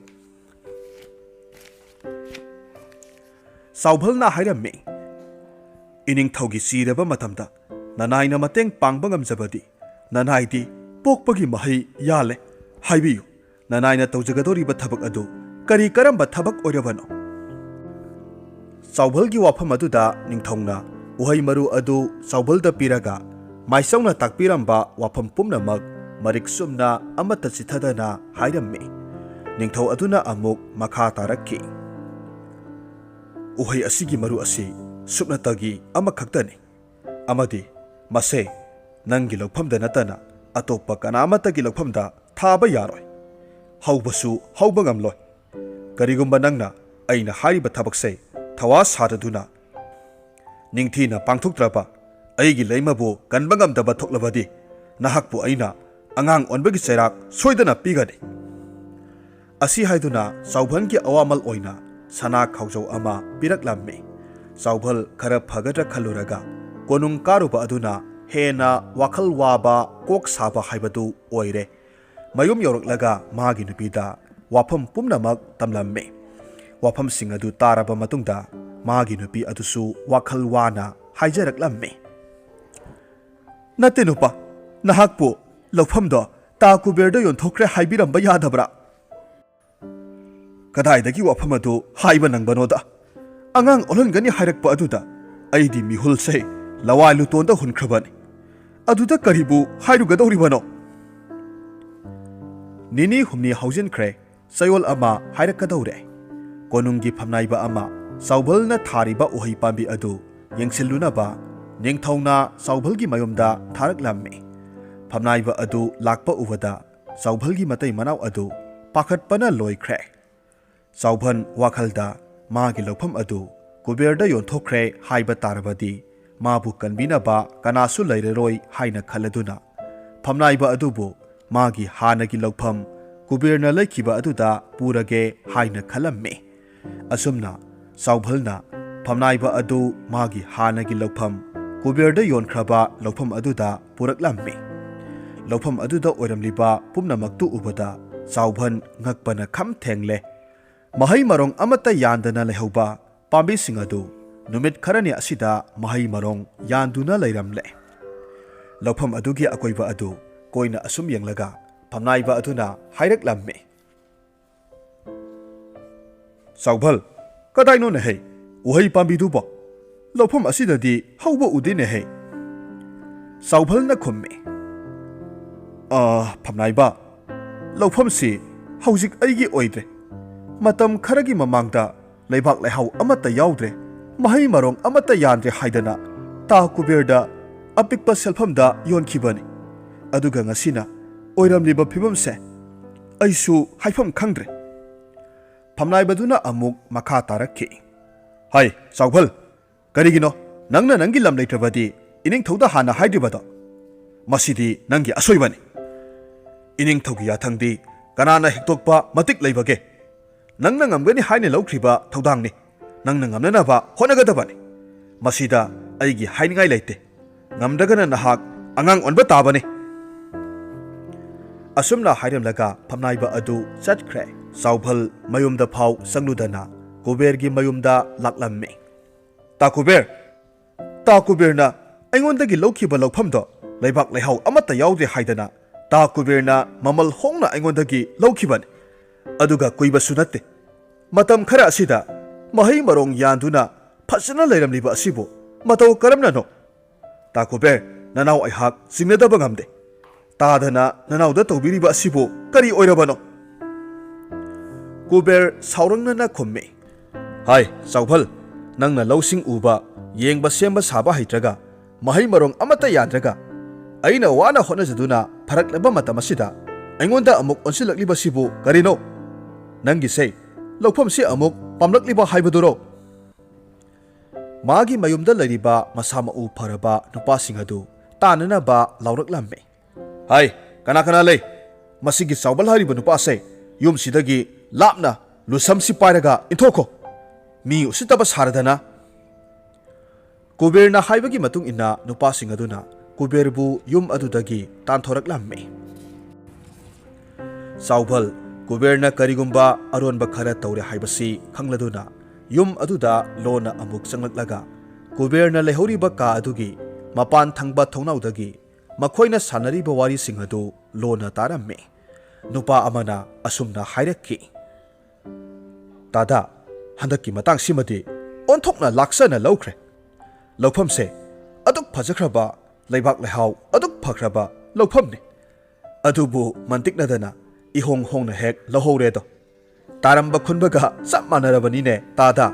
ꯆꯥꯎꯚꯜꯅ ꯍꯥꯏꯔꯝꯃꯤ, "ꯏꯅꯤꯡꯊꯧꯒꯤ ꯁꯤꯔꯕ ꯃꯇꯝꯗ ꯅꯅꯥꯏꯅ ꯃꯇꯦꯡ ꯄꯥꯡꯕ ꯉꯝꯖꯕꯗꯤ ꯅꯅꯥꯏꯗꯤ ꯄꯣꯛꯄꯒꯤ ꯃꯍꯩ ꯌꯥꯜꯂꯦ꯫ ꯍꯥꯏꯕꯤꯌꯨ, ꯅꯅꯥꯏꯅ ꯇꯧꯖꯒꯗꯧꯔꯤꯕ ꯊꯕꯛ ꯑꯗꯨ ꯀꯔꯤ ꯀꯔꯝꯕ ꯊꯕꯛ ꯑꯣꯏꯔꯕꯅꯣ?" ꯆꯥꯎꯚꯜꯒꯤ ꯋꯥꯐꯝ ꯑꯗꯨꯗ ꯅꯤꯡꯊꯧꯅ ꯎꯍꯩ ꯃꯔꯨ ꯑꯗꯨ ꯆꯥꯎꯚꯜꯗ ꯄꯤꯔꯒ ꯃꯥꯏꯆꯧꯅ ꯇꯥꯛꯄꯤꯔꯝꯕ ꯋꯥꯐꯝ ꯄꯨꯝꯅꯃꯛ ꯃꯔꯤꯛ ꯆꯨꯝꯅ ꯑꯃꯠꯇ ꯆꯤꯠꯊꯗꯅ ꯍꯥꯏꯔꯝꯃꯤ꯫ ꯅꯤꯡꯊꯧ ꯑꯗꯨꯅ ꯑꯃꯨꯛ ꯃꯈꯥ ꯇꯥꯔꯛꯈꯤ, "ꯎꯍꯩ ꯑꯁꯤꯒꯤ ꯃꯔꯨ ꯑꯁꯤ ꯁꯨꯞꯅꯇꯒꯤ ꯑꯃꯈꯛꯇꯅꯤ, ꯑꯃꯗꯤ ꯃꯁꯦ ꯅꯪꯒꯤ ꯂꯧꯐꯝꯗ ꯅꯠꯇꯅ ꯑꯇꯣꯞꯄ ꯀꯅꯥ ꯑꯃꯠꯇꯒꯤ ꯂꯧꯐꯝꯗ ꯊꯥꯕ ꯌꯥꯔꯣꯏ꯫ ꯍꯧꯕꯁꯨ ꯍꯧꯕ ꯉꯝꯂꯣꯏ꯫ ꯀꯔꯤꯒꯨꯝꯕ ꯅꯪꯅ ꯑꯩꯅ ꯍꯥꯏꯔꯤꯕ ꯊꯕꯛꯁꯦ ꯊꯋꯥ ꯁꯥꯗꯗꯨꯅ ꯅꯤꯡꯊꯤꯅ ꯄꯥꯡꯊꯣꯛꯇ꯭ꯔꯕ, ꯑꯩꯒꯤ ꯂꯩꯃꯕꯨ ꯀꯟꯕ ꯉꯝꯗꯕ ꯊꯣꯛꯂꯕꯗꯤ, ꯅꯍꯥꯛꯄꯨ ꯑꯩꯅ ꯑꯉꯥꯡ ꯑꯣꯟꯕꯒꯤ ꯆꯩꯔꯥꯛ ꯁꯣꯏꯗꯅ ꯄꯤꯒꯅꯤ꯫" ꯑꯁꯤ ꯍꯥꯏꯗꯨꯅ ꯆꯥꯎꯚꯜꯒꯤ ꯑꯋꯥꯃꯜ ꯑꯣꯏꯅ ꯁꯅꯥ ꯈꯥꯎꯖꯧ ꯑꯃ ꯄꯤꯔꯛꯂꯝꯃꯤ꯫ ꯆꯥꯎꯚꯜ ꯈꯔ ꯐꯒꯗ꯭ꯔꯥ ꯈꯜꯂꯨꯔꯒ ꯀꯣꯅꯨꯡ ꯀꯥꯔꯨꯕ ꯑꯗꯨꯅ ꯍꯦꯟꯅ ꯋꯥꯈꯜ ꯋꯥꯕ, ꯀꯣꯛ ꯁꯥꯕ ꯍꯥꯏꯕꯗꯨ ꯑꯣꯏꯔꯦ꯫ ꯃꯌꯨꯝ ꯌꯧꯔꯛꯂꯒ ꯃꯥꯒꯤ ꯅꯨꯄꯤꯗ ꯋꯥꯐꯝ ꯄꯨꯝꯅꯃꯛ ꯇꯝꯂꯝꯃꯤ꯫ ꯋꯥꯐꯝꯁꯤꯡ ꯑꯗꯨ ꯇꯥꯔꯕ ꯃꯇꯨꯡꯗ ꯃꯥꯒꯤ ꯅꯨꯄꯤ ꯑꯗꯨꯁꯨ ꯋꯥꯈꯜ ꯋꯥꯅ ꯍꯥꯏꯖꯔꯛꯂꯝꯃꯤ, "ꯅꯠꯇꯦ ꯅꯨꯄꯥ, ꯅꯍꯥꯛꯄꯨ ꯂꯧꯐꯝꯗꯣ ꯇꯥ ꯀꯨꯕꯦꯔꯗ ꯌꯣꯟꯊꯣꯛꯈ꯭ꯔꯦ ꯍꯥꯏꯕꯤꯔꯝꯕ ꯌꯥꯗꯕ꯭ꯔꯥ?" "ꯀꯗꯥꯏꯗꯒꯤ ꯋꯥꯐꯝ ꯑꯗꯨ ꯍꯥꯏꯕ ꯅꯪꯕꯅꯣꯗ? ꯑꯉꯥꯡ ꯑꯣꯜꯍꯟꯒꯅꯤ ꯍꯥꯏꯔꯛꯄ ꯑꯗꯨꯗ ꯑꯩꯗꯤ ꯃꯤꯍꯨꯜꯁꯦ ꯂꯋꯥꯏ ꯂꯨꯇꯣꯟꯗ ꯍꯨꯟꯈ꯭ꯔꯕꯅꯤ꯫ ꯑꯗꯨꯗ ꯀꯔꯤꯕꯨ ꯍꯥꯏꯔꯨꯒꯗꯧꯔꯤꯕꯅꯣ?" ꯅꯤꯅꯤ ꯍꯨꯝꯅꯤ ꯍꯧꯖꯤꯟꯈ꯭ꯔꯦ꯫ ꯆꯌꯣꯜ ꯑꯃ ꯍꯥꯏꯔꯛꯀꯗꯧꯔꯦ꯫ ꯀꯣꯅꯨꯡꯒꯤ ꯐꯝꯅꯥꯏꯕ ꯑꯃ ꯆꯥꯎꯚꯜꯅ ꯊꯥꯔꯤꯕ ꯎꯍꯩ ꯄꯥꯝꯕꯤ ꯑꯗꯨ ꯌꯦꯡꯁꯤꯜꯂꯨꯅꯕ ꯅꯤꯡꯊꯧꯅ ꯆꯥꯎꯚꯜꯒꯤ ꯃꯌꯨꯝꯗ ꯊꯥꯔꯛꯂꯝꯃꯤ꯫ ꯐꯝꯅꯥꯏꯕ ꯑꯗꯨ ꯂꯥꯛꯄ ꯎꯕꯗ ꯆꯥꯎꯚꯜꯒꯤ ꯃꯇꯩ ꯃꯅꯥꯎ ꯑꯗꯨ ꯄꯥꯈꯠꯄꯅ ꯂꯣꯏꯈ꯭ꯔꯦ꯫ ꯆꯥꯎꯚꯜ ꯋꯥꯈꯜꯗ ꯃꯥꯒꯤ ꯂꯧꯐꯝ ꯑꯗꯨ ꯀꯨꯕꯦꯔꯗ ꯌꯣꯟꯊꯣꯛꯈ꯭ꯔꯦ ꯍꯥꯏꯕ ꯇꯥꯔꯕꯗꯤ ꯃꯥꯕꯨ ꯀꯟꯕꯤꯅꯕ ꯀꯅꯥꯁꯨ ꯂꯩꯔꯔꯣꯏ ꯍꯥꯏꯅ ꯈꯜꯂꯗꯨꯅ ꯐꯝꯅꯥꯏꯕ ꯑꯗꯨꯕꯨ ꯃꯥꯒꯤ ꯍꯥꯟꯅꯒꯤ ꯂꯧꯐꯝ ꯀꯨꯕꯦꯔꯅ ꯂꯩꯈꯤꯕ ꯑꯗꯨꯗ ꯄꯨꯔꯒꯦ ꯍꯥꯏꯅ ꯈꯜꯂꯝꯃꯤ꯫ ꯑꯁꯨꯝꯅ ꯆꯥꯎꯚꯜꯅ ꯐꯝꯅꯥꯏꯕ ꯑꯗꯨ ꯃꯥꯒꯤ ꯍꯥꯟꯅꯒꯤ ꯂꯧꯐꯝ ꯀꯨꯕꯦꯔꯗ ꯌꯣꯟꯈ꯭ꯔꯕ ꯂꯧꯐꯝ ꯑꯗꯨꯗ ꯄꯨꯔꯛꯂꯝꯃꯤ꯫ ꯂꯧꯐꯝ ꯑꯗꯨꯗ ꯑꯣꯏꯔꯝꯂꯤꯕ ꯄꯨꯝꯅꯃꯛꯇꯨ ꯎꯕꯗ ꯆꯥꯎꯚꯜ ꯉꯛꯄꯅ ꯈꯝ ꯊꯦꯡꯂꯦ꯫ ꯃꯍꯩ ꯃꯔꯣꯡ ꯑꯃꯠꯇ ꯌꯥꯟꯗꯅ ꯂꯩꯍꯧꯕ ꯄꯥꯝꯕꯤꯁꯤꯡ ꯑꯗꯨ ꯅꯨꯃꯤꯠ ꯈꯔꯅꯤ ꯑꯁꯤꯗ ꯃꯍꯩ ꯃꯔꯣꯡ ꯌꯥꯟꯗꯨꯅ ꯂꯩꯔꯝꯂꯦ꯫ ꯂꯧꯐꯝ ꯑꯗꯨꯒꯤ ꯑꯀꯣꯏꯕ ꯑꯗꯨ ꯀꯣꯏꯅ ꯑꯁꯨꯝ ꯌꯦꯡꯂꯒ ꯐꯝꯅꯥꯏꯕ ꯑꯗꯨꯅ ꯍꯥꯏꯔꯛꯂꯝꯃꯤ, "ꯆꯥꯎꯚꯜ, ꯀꯗꯥꯏꯅꯣꯅꯦꯍꯦ ꯎꯍꯩ ꯄꯥꯝꯕꯤꯗꯨꯕꯣ? ꯂꯧꯐꯝ ꯑꯁꯤꯗꯗꯤ ꯍꯧꯕ ꯎꯗꯦꯅꯦꯍꯦ?" ꯆꯥꯎꯚꯜꯅ ꯈꯨꯝꯃꯤ, "ꯑ, ꯐꯝꯅꯥꯏꯕ, ꯂꯧꯐꯝꯁꯤ ꯍꯧꯖꯤꯛ ꯑꯩꯒꯤ ꯑꯣꯏꯗ꯭ꯔꯦ꯫ ꯃꯇꯝ ꯈꯔꯒꯤ ꯃꯃꯥꯡꯗ ꯂꯩꯕꯥꯛ ꯂꯩꯍꯥꯎ ꯑꯃꯠꯇ ꯌꯥꯎꯗ꯭ꯔꯦ, ꯃꯍꯩ ꯃꯔꯣꯡ ꯑꯃꯠꯇ ꯌꯥꯟꯗ꯭ꯔꯦ ꯍꯥꯏꯗꯅ ꯇꯥ ꯀꯨꯕꯦꯔꯗ ꯑꯄꯤꯛꯄ ꯁꯦꯜꯐꯝꯗ ꯌꯣꯟꯈꯤꯕꯅꯤ꯫ ꯑꯗꯨꯒ ꯉꯁꯤꯅ ꯑꯣꯏꯔꯝꯂꯤꯕ ꯐꯤꯕꯝꯁꯦ ꯑꯩꯁꯨ ꯍꯥꯏꯐꯝ ꯈꯪꯗ꯭ꯔꯦ꯫" ꯐꯝꯅꯥꯏꯕꯗꯨꯅ ꯑꯃꯨꯛ ꯃꯈꯥ ꯇꯥꯔꯛꯈꯤ, "ꯍꯥꯏ, ꯆꯥꯎꯚꯜ, ꯀꯔꯤꯒꯤꯅꯣ ꯅꯪꯅ ꯅꯪꯒꯤ ꯂꯝ ꯂꯩꯇ꯭ꯔꯕꯗꯤ ꯏꯅꯤꯡꯊꯧꯗ ꯍꯥꯟꯅ ꯍꯥꯏꯗ꯭ꯔꯤꯕꯗꯣ? ꯃꯁꯤꯗꯤ ꯅꯪꯒꯤ ꯑꯁꯣꯏꯕꯅꯤ꯫ ꯏꯅꯤꯡꯊꯧꯒꯤ ꯌꯥꯊꯪꯗꯤ ꯀꯅꯥꯅ ꯍꯤꯛꯇꯣꯛꯄ ꯃꯇꯤꯛ ꯂꯩꯕꯒꯦ? ꯅꯪꯅ ꯉꯝꯒꯅꯤ ꯍꯥꯏꯅ ꯂꯧꯈ꯭ꯔꯤꯕ ꯊꯧꯗꯥꯡꯅꯤ꯫ ꯅꯪꯅ ꯉꯝꯅꯅꯕ ꯍꯣꯠꯅꯒꯗꯕꯅꯤ꯫ ꯃꯁꯤꯗ ꯑꯩꯒꯤ ꯍꯥꯏꯅꯤꯡꯉꯥꯏ ꯂꯩꯇꯦ꯫ ꯉꯝꯗ꯭ꯔꯒꯅ ꯅꯍꯥꯛ ꯑꯉꯥꯡ ꯑꯣꯟꯕ ꯇꯥꯕꯅꯤ꯫" ꯑꯁꯨꯝꯅ ꯍꯥꯏꯔꯝꯂꯒ ꯐꯝꯅꯥꯏꯕ ꯑꯗꯨ ꯆꯠꯈ꯭ꯔꯦ꯫ ꯆꯥꯎꯚꯜ ꯃꯌꯨꯝꯗ ꯐꯥꯎ ꯆꯪꯂꯨꯗꯅ ꯀꯨꯕꯦꯔꯒꯤ ꯃꯌꯨꯝꯗ ꯂꯥꯛꯂꯝꯃꯤ꯫ "ꯇꯥ ꯀꯨꯕꯦꯔ, ꯇꯥ ꯀꯨꯕꯦꯔꯅ ꯑꯩꯉꯣꯟꯗꯒꯤ ꯂꯧꯈꯤꯕ ꯂꯧꯐꯝꯗꯣ ꯂꯩꯕꯥꯛ ꯂꯩꯍꯥꯎ ꯑꯃꯠꯇ ꯌꯥꯎꯗꯦ ꯍꯥꯏꯗꯅ ꯇꯥ ꯀꯨꯕꯦꯔꯅ ꯃꯃꯜ ꯍꯣꯡꯅ ꯑꯩꯉꯣꯟꯗꯒꯤ ꯂꯧꯈꯤꯕꯅꯤ꯫ ꯑꯗꯨꯒ ꯀꯨꯏꯕꯁꯨ ꯅꯠꯇꯦ, ꯃꯇꯝ ꯈꯔ ꯑꯁꯤꯗ ꯃꯍꯩ ꯃꯔꯣꯡ ꯌꯥꯟꯗꯨꯅ ꯐꯖꯅ ꯂꯩꯔꯝꯂꯤꯕ ꯑꯁꯤꯕꯨ ꯃꯇꯧ ꯀꯔꯝꯅꯅꯣ? ꯇꯥ ꯀꯨꯕꯦꯔ, ꯅꯅꯥꯎ ꯑꯩꯍꯥꯛ ꯆꯤꯡꯅꯗꯕ ꯉꯝꯗꯦ꯫ ꯇꯥꯗꯅ ꯅꯅꯥꯎꯗ ꯇꯧꯕꯤꯔꯤꯕ ꯑꯁꯤꯕꯨ ꯀꯔꯤ ꯑꯣꯏꯔꯕꯅꯣ?" ꯀꯨꯕꯦꯔ ꯁꯥꯎꯔꯪꯅꯅ ꯈꯨꯝꯃꯤ, "ꯍꯥꯏ, ꯆꯥꯎꯚꯜ, ꯅꯪꯅ ꯂꯧꯁꯤꯡ ꯎꯕ, ꯌꯦꯡꯕ ꯁꯦꯝꯕ ꯁꯥꯕ ꯍꯩꯇ꯭ꯔꯒ, ꯃꯍꯩ ꯃꯔꯣꯡ ꯑꯃꯠꯇ ꯌꯥꯟꯗ꯭ꯔꯒ, ꯑꯩꯅ ꯋꯥꯅ ꯍꯣꯠꯅꯖꯗꯨꯅ ꯐꯔꯛꯂꯕ ꯃꯇꯝ ꯑꯁꯤꯗ ꯑꯩꯉꯣꯟꯗ ꯑꯃꯨꯛ ꯑꯣꯟꯁꯤꯜꯂꯛꯂꯤꯕꯁꯤꯕꯨ ꯀꯔꯤꯅꯣ? ꯅꯪꯒꯤꯁꯦ ꯂꯧꯐꯝꯁꯤ ꯑꯃꯨꯛ ꯄꯥꯝꯂꯛꯂꯤꯕ ꯍꯥꯏꯕꯗꯨꯔꯣ?" ꯃꯥꯒꯤ ꯃꯌꯨꯝꯗ ꯂꯩꯔꯤꯕ ꯃꯁꯥ ꯃꯎ ꯐꯔꯕ ꯅꯨꯄꯥꯁꯤꯡ ꯑꯗꯨ ꯇꯥꯅꯅꯕ ꯂꯥꯎꯔꯛꯂꯝꯃꯤ꯫ "ꯍꯥꯏ, ꯀꯅꯥ ꯀꯅꯥ ꯂꯩ? ꯃꯁꯤꯒꯤ ꯆꯥꯎꯕꯜ ꯍꯥꯏꯔꯤꯕ ꯅꯨꯄꯥꯁꯦ ꯌꯨꯝꯁꯤꯗꯒꯤ ꯂꯥꯞꯅ ꯂꯨꯁꯝꯁꯤ ꯄꯥꯏꯔꯒ ꯏꯟꯊꯣꯛꯈꯣ꯫ ꯃꯤ ꯎꯁꯤꯠꯇꯕ ꯁꯥꯔꯗꯅ꯫" ꯀꯨꯕꯦꯔꯅ ꯍꯥꯏꯕꯒꯤ ꯃꯇꯨꯡ ꯏꯟꯅ ꯅꯨꯄꯥꯁꯤꯡ ꯑꯗꯨꯅ ꯀꯨꯕꯦꯔꯕꯨ ꯌꯨꯝ ꯑꯗꯨꯗꯒꯤ ꯇꯥꯟꯊꯣꯔꯛꯂꯝꯃꯤ꯫ ꯆꯥꯎꯕꯜ ꯀꯨꯕꯦꯔꯅ ꯀꯔꯤꯒꯨꯝꯕ ꯑꯔꯣꯟꯕ ꯈꯔ ꯇꯧꯔꯦ ꯍꯥꯏꯕꯁꯤ ꯈꯪꯂꯗꯨꯅ ꯌꯨꯝ ꯑꯗꯨꯗ ꯂꯣꯟꯅ ꯑꯃꯨꯛ ꯆꯪꯂꯛꯂꯒ ꯀꯨꯕꯦꯔꯅ ꯂꯩꯍꯧꯔꯤꯕ ꯀꯥ ꯑꯗꯨꯒꯤ ꯃꯄꯥꯟ ꯊꯪꯕ ꯊꯣꯡꯅꯥꯎꯗꯒꯤ ꯃꯈꯣꯏꯅ ꯁꯥꯟꯅꯔꯤꯕ ꯋꯥꯔꯤꯁꯤꯡ ꯑꯗꯨ ꯂꯣꯟꯅ ꯇꯥꯔꯝꯃꯤ꯫ ꯅꯨꯄꯥ ꯑꯃꯅ ꯑꯁꯨꯝꯅ ꯍꯥꯏꯔꯛꯈꯤ, "ꯇꯥꯗꯥ, ꯍꯟꯗꯛꯀꯤ ꯃꯇꯥꯡꯁꯤꯃꯗꯤ ꯑꯣꯟꯊꯣꯛꯅ ꯂꯥꯛꯆꯅ ꯂꯧꯈ꯭ꯔꯦ꯫ ꯂꯧꯐꯝꯁꯦ ꯑꯗꯨꯛ ꯐꯖꯈ꯭ꯔꯕ, ꯂꯩꯕꯥꯛ ꯂꯩꯍꯥꯎ ꯑꯗꯨꯛ ꯐꯈ꯭ꯔꯕ ꯂꯧꯐꯝꯅꯤ꯫ ꯑꯗꯨꯕꯨ ꯃꯟꯇꯤꯛꯅꯗꯅ ꯏꯍꯣꯡ ꯍꯣꯡꯅ ꯍꯦꯛ ꯂꯧꯍꯧꯔꯦꯗꯣ꯫ ꯇꯥꯔꯝꯕ ꯈꯨꯟꯕꯒ ꯆꯞ ꯃꯥꯟꯅꯔꯕꯅꯤꯅꯦ, ꯇꯥꯗꯥ?"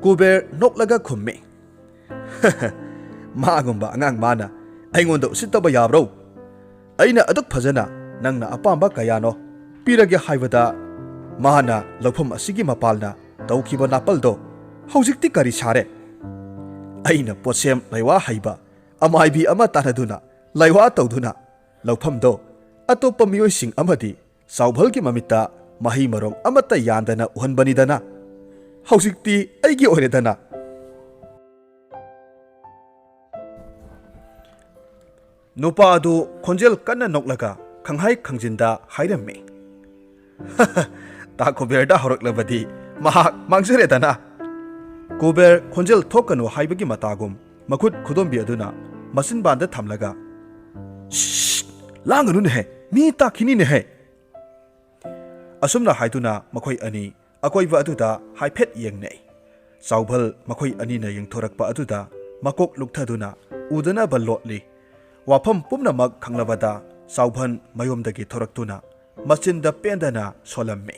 ꯀꯨꯕꯦꯔ ꯅꯣꯛꯂꯒ ꯈꯨꯝꯃꯤ, "ꯃꯥꯒꯨꯝꯕ ꯑꯉꯥꯡ ꯃꯥꯅ ꯑꯩꯉꯣꯟꯗ ꯎꯁꯤꯠꯇꯕ ꯌꯥꯕ꯭ꯔꯣ? ꯑꯩꯅ ꯑꯗꯨꯛ ꯐꯖꯅ ꯅꯪꯅ ꯑꯄꯥꯝꯕ ꯀꯌꯥꯅꯣ ꯄꯤꯔꯒꯦ ꯍꯥꯏꯕꯗ, ꯃꯥꯅ ꯂꯧꯐꯝ ꯑꯁꯤꯒꯤ ꯃꯄꯥꯜꯅ ꯇꯧꯈꯤꯕ ꯅꯥꯄꯜꯗꯣ ꯍꯧꯖꯤꯛꯇꯤ ꯀꯔꯤ ꯁꯥꯔꯦ? ꯑꯩꯅ ꯄꯣꯠꯁꯦꯝ ꯂꯩꯋꯥ ꯍꯩꯕ ꯑꯃꯥꯏꯕꯤ ꯑꯃ ꯇꯥꯟꯅꯗꯨꯅ ꯂꯩꯋꯥ ꯇꯧꯗꯨꯅ ꯂꯧꯐꯝꯗꯣ ꯑꯇꯣꯞꯄ ꯃꯤꯑꯣꯏꯁꯤꯡ ꯑꯃꯗꯤ ꯆꯥꯎꯚꯜꯒꯤ ꯃꯃꯤꯠꯇ ꯃꯍꯩ ꯃꯔꯣꯡ ꯑꯃꯠꯇ ꯌꯥꯟꯗꯅ ꯎꯍꯟꯕꯅꯤꯗꯅ꯫ ꯍꯧꯖꯤꯛꯇꯤ ꯑꯩꯒꯤ ꯑꯣꯏꯔꯦꯗꯅ꯫" ꯅꯨꯄꯥ ꯑꯗꯨ ꯈꯣꯟꯖꯦꯜ ꯀꯟꯅ ꯅꯣꯛꯂꯒ ꯈꯪꯍꯥꯏ ꯈꯪꯖꯤꯟꯗ ꯍꯥꯏꯔꯝꯃꯤ, "ꯇꯥ ꯀꯨꯕꯦꯔꯗ ꯍꯧꯔꯛꯂꯕꯗꯤ ꯃꯍꯥꯛ ꯃꯥꯡꯖꯔꯦꯗꯅ꯫" ꯀꯨꯕꯦꯔ ꯈꯣꯟꯖꯦꯜ ꯊꯣꯛꯀꯅꯨ ꯍꯥꯏꯕꯒꯤ ꯃꯇꯥꯒꯨꯝ ꯃꯈꯨꯠ ꯈꯨꯗꯣꯝꯕꯤ ꯑꯗꯨꯅ ꯃꯆꯤꯟꯕꯥꯟꯗ ꯊꯝꯂꯒ, "ꯁꯤꯁ! ꯂꯥꯡꯒꯅꯨꯅꯦꯍꯦ, ꯃꯤ ꯇꯥꯈꯤꯅꯤꯅꯦꯍꯦ!" ꯑꯁꯨꯝꯅ ꯍꯥꯏꯗꯨꯅ ꯃꯈꯣꯏ ꯑꯅꯤ ꯑꯀꯣꯏꯕ ꯑꯗꯨꯗ ꯍꯥꯏꯐꯦꯠ ꯌꯦꯡꯅꯩ꯫ ꯆꯥꯎꯚꯜ ꯃꯈꯣꯏ ꯑꯅꯤꯅ ꯌꯦꯡꯊꯣꯔꯛꯄ ꯑꯗꯨꯗ ꯃꯀꯣꯛ ꯂꯨꯛꯊꯗꯨꯅ ꯎꯗꯅꯕ ꯂꯣꯠꯂꯤ꯫ ꯋꯥꯐꯝ ꯄꯨꯝꯅꯃꯛ ꯈꯪꯂꯕꯗ ꯆꯥꯎꯚꯜ ꯃꯌꯨꯝꯗꯒꯤ ꯊꯣꯔꯛꯇꯨꯅ ꯃꯆꯤꯟꯗ ꯄꯦꯟꯗꯅ ꯁꯣꯜꯂꯝꯃꯤ꯫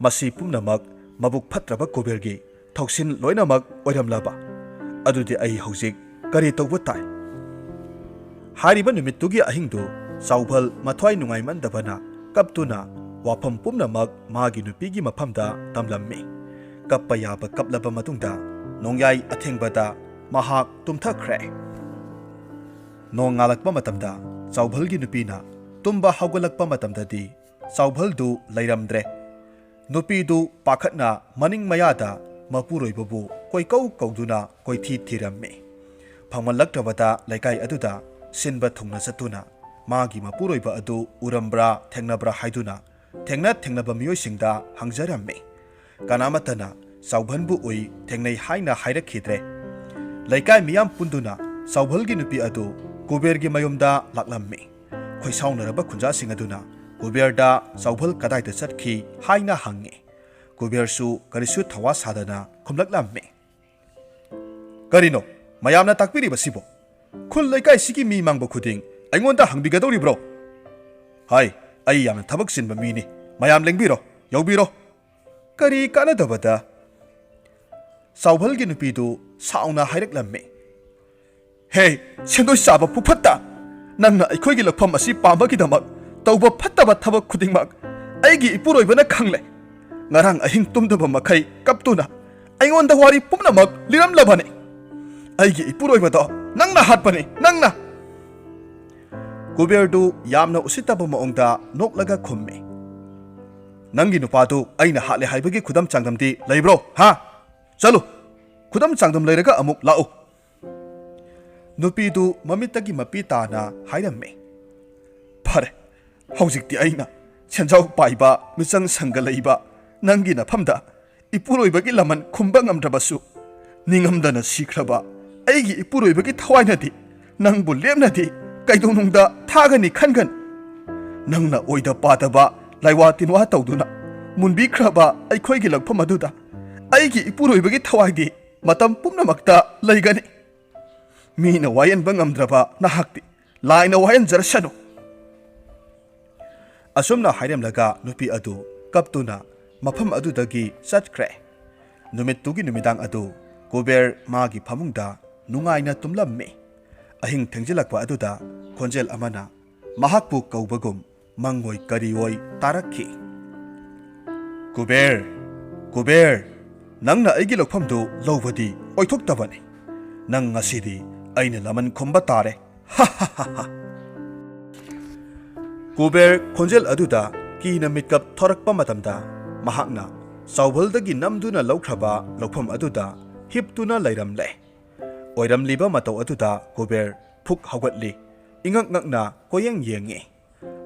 ꯃꯁꯤ ꯄꯨꯝꯅꯃꯛ ꯃꯕꯨꯛ ꯐꯠꯇ꯭ꯔꯕ ꯀꯨꯕꯦꯔꯒꯤ ꯊꯧꯁꯤꯜ ꯂꯣꯏꯅꯃꯛ ꯑꯣꯏꯔꯝꯂꯕ? ꯑꯗꯨꯗꯤ ꯑꯩ ꯍꯧꯖꯤꯛ ꯀꯔꯤ ꯇꯧꯕ ꯇꯥꯏ? ꯍꯥꯏꯔꯤꯕ ꯅꯨꯃꯤꯠꯇꯨꯒꯤ ꯑꯍꯤꯡꯗꯨ ꯆꯥꯎꯚꯜ ꯃꯊ꯭ꯋꯥꯏ ꯅꯨꯡꯉꯥꯏꯃꯟꯗꯕꯅ ꯀꯞꯇꯨꯅ ꯋꯥꯐꯝ ꯄꯨꯝꯅꯃꯛ ꯃꯥꯒꯤ ꯅꯨꯄꯤꯒꯤ ꯃꯐꯝꯗ ꯇꯝꯂꯝꯃꯤ꯫ ꯀꯞꯄ ꯌꯥꯕ ꯀꯞꯂꯕ ꯃꯇꯨꯡꯗ ꯅꯣꯡꯌꯥꯏ ꯑꯊꯦꯡꯕꯗ ꯃꯍꯥꯛ ꯇꯨꯝꯊꯈ꯭ꯔꯦ꯫ ꯅꯣꯡꯉꯥꯜꯂꯛꯄ ꯃꯇꯝꯗ ꯆꯥꯎꯚꯜꯒꯤ ꯅꯨꯄꯤꯅ ꯇꯨꯝꯕ ꯍꯧꯒꯠꯂꯛꯄ ꯃꯇꯝꯗꯗꯤ ꯆꯥꯎꯚꯜꯗꯨ ꯂꯩꯔꯝꯗ꯭ꯔꯦ꯫ ꯅꯨꯄꯤꯗꯨ ꯄꯥꯈꯠꯅ ꯃꯅꯤꯡ ꯃꯌꯥꯗ ꯃꯄꯨꯔꯣꯏꯕꯕꯨ ꯀꯣꯏꯀꯧ ꯀꯧꯗꯨꯅ ꯀꯣꯏꯊꯤ ꯊꯤꯔꯝꯃꯤ꯫ ꯐꯪꯃꯜꯂꯛꯇ꯭ꯔꯕꯗ ꯂꯩꯀꯥꯏ ꯑꯗꯨꯗ ꯁꯤꯟꯕ ꯊꯨꯡꯅ ꯆꯠꯇꯨꯅ ꯃꯥꯒꯤ ꯃꯄꯨꯔꯣꯏꯕ ꯑꯗꯨ ꯎꯔꯝꯕ꯭ꯔꯥ ꯊꯦꯡꯅꯕ꯭ꯔꯥ ꯍꯥꯏꯗꯨꯅ ꯊꯦꯡꯅ ꯊꯦꯡꯅꯕ ꯃꯤꯑꯣꯏꯁꯤꯡꯗ ꯍꯪꯖꯔꯝꯃꯤ꯫ ꯀꯅꯥꯃꯠꯇꯅ ꯆꯥꯎꯚꯟꯕꯨ ꯎꯏ, ꯊꯦꯡꯅꯩ ꯍꯥꯏꯅ ꯍꯥꯏꯔꯛꯈꯤꯗ꯭ꯔꯦ꯫ ꯂꯩꯀꯥꯏ ꯃꯤꯌꯥꯝ ꯄꯨꯟꯗꯨꯅ ꯆꯥꯎꯚꯜꯒꯤ ꯅꯨꯄꯤ ꯑꯗꯨ ꯀꯨꯕꯦꯔꯒꯤ ꯃꯌꯨꯝꯗ ꯂꯥꯛꯂꯝꯃꯤ꯫ ꯈꯣꯏꯁꯥꯎꯅꯔꯕ ꯈꯨꯟꯖꯥꯁꯤꯡ ꯑꯗꯨꯅ ꯀꯨꯕꯦꯔꯗ ꯆꯥꯎꯚꯜ ꯀꯗꯥꯏꯗ ꯆꯠꯈꯤ ꯍꯥꯏꯅ ꯍꯪꯉꯤ꯫ ꯀꯨꯕꯦꯔꯁꯨ ꯀꯔꯤꯁꯨ ꯊꯋꯥ ꯁꯥꯗꯅ ꯈꯨꯝꯂꯛꯂꯝꯃꯤ꯫ "ꯀꯔꯤꯅꯣ ꯃꯌꯥꯝꯅ ꯇꯥꯛꯄꯤꯔꯤꯕꯁꯤꯕꯣ? ꯈꯨꯜ ꯂꯩꯀꯥꯏꯁꯤꯒꯤ ꯃꯤ ꯃꯥꯡꯕ ꯈꯨꯗꯤꯡ ꯑꯩꯉꯣꯟꯗ ꯍꯪꯕꯤꯒꯗꯧꯔꯤꯕ꯭ꯔꯣ? ꯍꯥꯏ, ꯑꯩ ꯌꯥꯝꯅ ꯊꯕꯛ ꯆꯤꯟꯕ ꯃꯤꯅꯤ꯫ ꯃꯌꯥꯝ ꯂꯦꯡꯕꯤꯔꯣ, ꯌꯧꯕꯤꯔꯣ"꯫ "ꯀꯔꯤ ꯀꯥꯟꯅꯗꯕꯗ?" ꯆꯥꯎꯚꯜꯒꯤ ꯅꯨꯄꯤꯗꯨ ꯁꯥꯎꯅ ꯍꯥꯏꯔꯛꯂꯝꯃꯤ꯫ "ꯍꯦ, ꯁꯦꯟꯗꯣꯏ ꯆꯥꯕ ꯄꯨꯐꯠꯇ! ꯅꯪꯅ ꯑꯩꯈꯣꯏꯒꯤ ꯂꯧꯐꯝ ꯑꯁꯤ ꯄꯥꯝꯕꯒꯤꯗꯃꯛ ꯇꯧꯕ ꯐꯠꯇꯕ ꯊꯕꯛ ꯈꯨꯗꯤꯡꯃꯛ ꯑꯩꯒꯤ ꯏꯄꯨꯔꯣꯏꯕꯅ ꯈꯪꯂꯦ꯫ ꯉꯔꯥꯡ ꯑꯍꯤꯡ ꯇꯨꯝꯗꯕ ꯃꯈꯩ ꯀꯞꯇꯨꯅ ꯑꯩꯉꯣꯟꯗ ꯋꯥꯔꯤ ꯄꯨꯝꯅꯃꯛ ꯂꯤꯔꯝꯂꯕꯅꯤ꯫ ꯑꯩꯒꯤ ꯏꯄꯨꯔꯣꯏꯕꯗꯣ ꯅꯪꯅ ꯍꯥꯠꯄꯅꯤ, ꯅꯪꯅ!" ꯀꯨꯕꯦꯔꯗꯨ ꯌꯥꯝꯅ ꯎꯁꯤꯠꯇꯕ ꯃꯑꯣꯡꯗ ꯅꯣꯛꯂꯒ ꯈꯨꯝꯃꯤ꯫ "ꯅꯪꯒꯤ ꯅꯨꯄꯥꯗꯨ ꯑꯩꯅ ꯍꯥꯠꯂꯦ ꯍꯥꯏꯕꯒꯤ ꯈꯨꯗꯝ ꯆꯥꯡꯗꯝꯗꯤ ꯂꯩꯕ꯭ꯔꯣ, ꯍꯥ? ꯆꯠꯂꯨ, ꯈꯨꯗꯝ ꯆꯥꯡꯗꯝ ꯂꯩꯔꯒ ꯑꯃꯨꯛ ꯂꯥꯛꯎ"꯫ ꯅꯨꯄꯤꯗꯨ ꯃꯃꯤꯠꯇꯒꯤ ꯃꯄꯤ ꯇꯥꯅ ꯍꯥꯏꯔꯝꯃꯤ꯫ "ꯐꯔꯦ, ꯍꯧꯖꯤꯛꯇꯤ ꯑꯩꯅ ꯁꯦꯟꯖꯥꯎ ꯄꯥꯏꯕ, ꯃꯤꯆꯪ ꯁꯪꯒ ꯂꯩꯕ ꯅꯪꯒꯤ ꯅꯐꯝꯗ ꯏꯄꯨꯔꯣꯏꯕꯒꯤ ꯂꯃꯟ ꯈꯨꯝꯕ ꯉꯝꯗ꯭ꯔꯕꯁꯨ, ꯅꯤꯡꯉꯝꯗꯅ ꯁꯤꯈ꯭ꯔꯕ ꯑꯩꯒꯤ ꯏꯄꯨꯔꯣꯏꯕꯒꯤ ꯊꯋꯥꯏꯅꯗꯤ ꯅꯪꯕꯨ ꯂꯦꯝꯅꯗꯤ ꯀꯩꯗꯧꯅꯨꯡꯗ ꯊꯥꯒꯅꯤ ꯈꯟꯒꯅꯨ꯫ ꯅꯪꯅ ꯑꯣꯏꯗ ꯄꯥꯗꯕ ꯂꯥꯏꯋꯥ ꯇꯤꯟꯋꯥ ꯇꯧꯗꯨꯅ ꯃꯨꯟꯕꯤꯈ꯭ꯔꯕ ꯑꯩꯈꯣꯏꯒꯤ ꯂꯧꯐꯝ ꯑꯗꯨꯗ ꯑꯩꯒꯤ ꯏꯄꯨꯔꯣꯏꯕꯒꯤ ꯊꯋꯥꯏꯗꯤ ꯃꯇꯝ ꯄꯨꯝꯅꯃꯛꯇ ꯂꯩꯒꯅꯤ꯫ ꯃꯤꯅ ꯋꯥꯌꯦꯟꯕ ꯉꯝꯗ꯭ꯔꯕ ꯅꯍꯥꯛꯇꯤ ꯂꯥꯏꯅ ꯋꯥꯌꯦꯟꯖꯔꯁꯅꯨ"꯫ ꯑꯁꯨꯝꯅ ꯍꯥꯏꯔꯝꯂꯒ ꯅꯨꯄꯤ ꯑꯗꯨ ꯀꯞꯇꯨꯅ ꯃꯐꯝ ꯑꯗꯨꯗꯒꯤ ꯆꯠꯈ꯭ꯔꯦ꯫ ꯅꯨꯃꯤꯠꯇꯨꯒꯤ ꯅꯨꯃꯤꯗꯥꯡ ꯑꯗꯨ ꯀꯨꯕꯦꯔ ꯃꯥꯒꯤ ꯐꯃꯨꯡꯗ ꯅꯨꯡꯉꯥꯏꯅ ꯇꯨꯝꯂꯝꯃꯤ꯫ ꯑꯍꯤꯡ ꯊꯦꯡꯖꯤꯜꯂꯛꯄ ꯑꯗꯨꯗ ꯈꯣꯟꯖꯦꯜ ꯑꯃꯅ ꯃꯍꯥꯛꯄꯨ ꯀꯧꯕꯒꯨꯝ ꯃꯪꯑꯣꯏ ꯀꯔꯤꯑꯣꯏ ꯇꯥꯔꯛꯈꯤ꯫ "ꯀꯨꯕꯦꯔ, ꯀꯨꯕꯦꯔ, ꯅꯪꯅ ꯑꯩꯒꯤ ꯂꯧꯐꯝꯗꯨ ꯂꯧꯕꯗꯤ ꯑꯣꯏꯊꯣꯛꯇꯕꯅꯤ꯫ ꯅꯪ ꯉꯁꯤꯗꯤ ꯑꯩꯅ ꯂꯃꯟ ꯈꯨꯝꯕ ꯇꯥꯔꯦ꯫ ꯍꯥ ꯍꯥ ꯍꯥ ꯍꯥ"꯫ ꯀꯨꯕꯦꯔ ꯈꯣꯟꯖꯦꯜ ꯑꯗꯨꯗ ꯀꯤꯅ ꯃꯤꯠꯀꯞ ꯊꯣꯔꯛꯄ ꯃꯇꯝꯗ, ꯃꯍꯥꯛꯅ ꯆꯥꯎꯕꯜꯗꯒꯤ ꯅꯝꯗꯨꯅ ꯂꯧꯈ꯭ꯔꯕ ꯂꯧꯐꯝ ꯑꯗꯨꯗ ꯍꯤꯞꯇꯨꯅ ꯂꯩꯔꯝꯂꯦ꯫ ꯑꯣꯏꯔꯝꯂꯤꯕ ꯃꯇꯧ ꯑꯗꯨꯗ ꯀꯨꯕꯦꯔ ꯐꯨꯛ ꯍꯧꯒꯠꯂꯤ꯫ ꯏꯉꯛ ꯉꯛꯅ ꯀꯣꯌꯦꯡ ꯌꯦꯡꯉꯤ꯫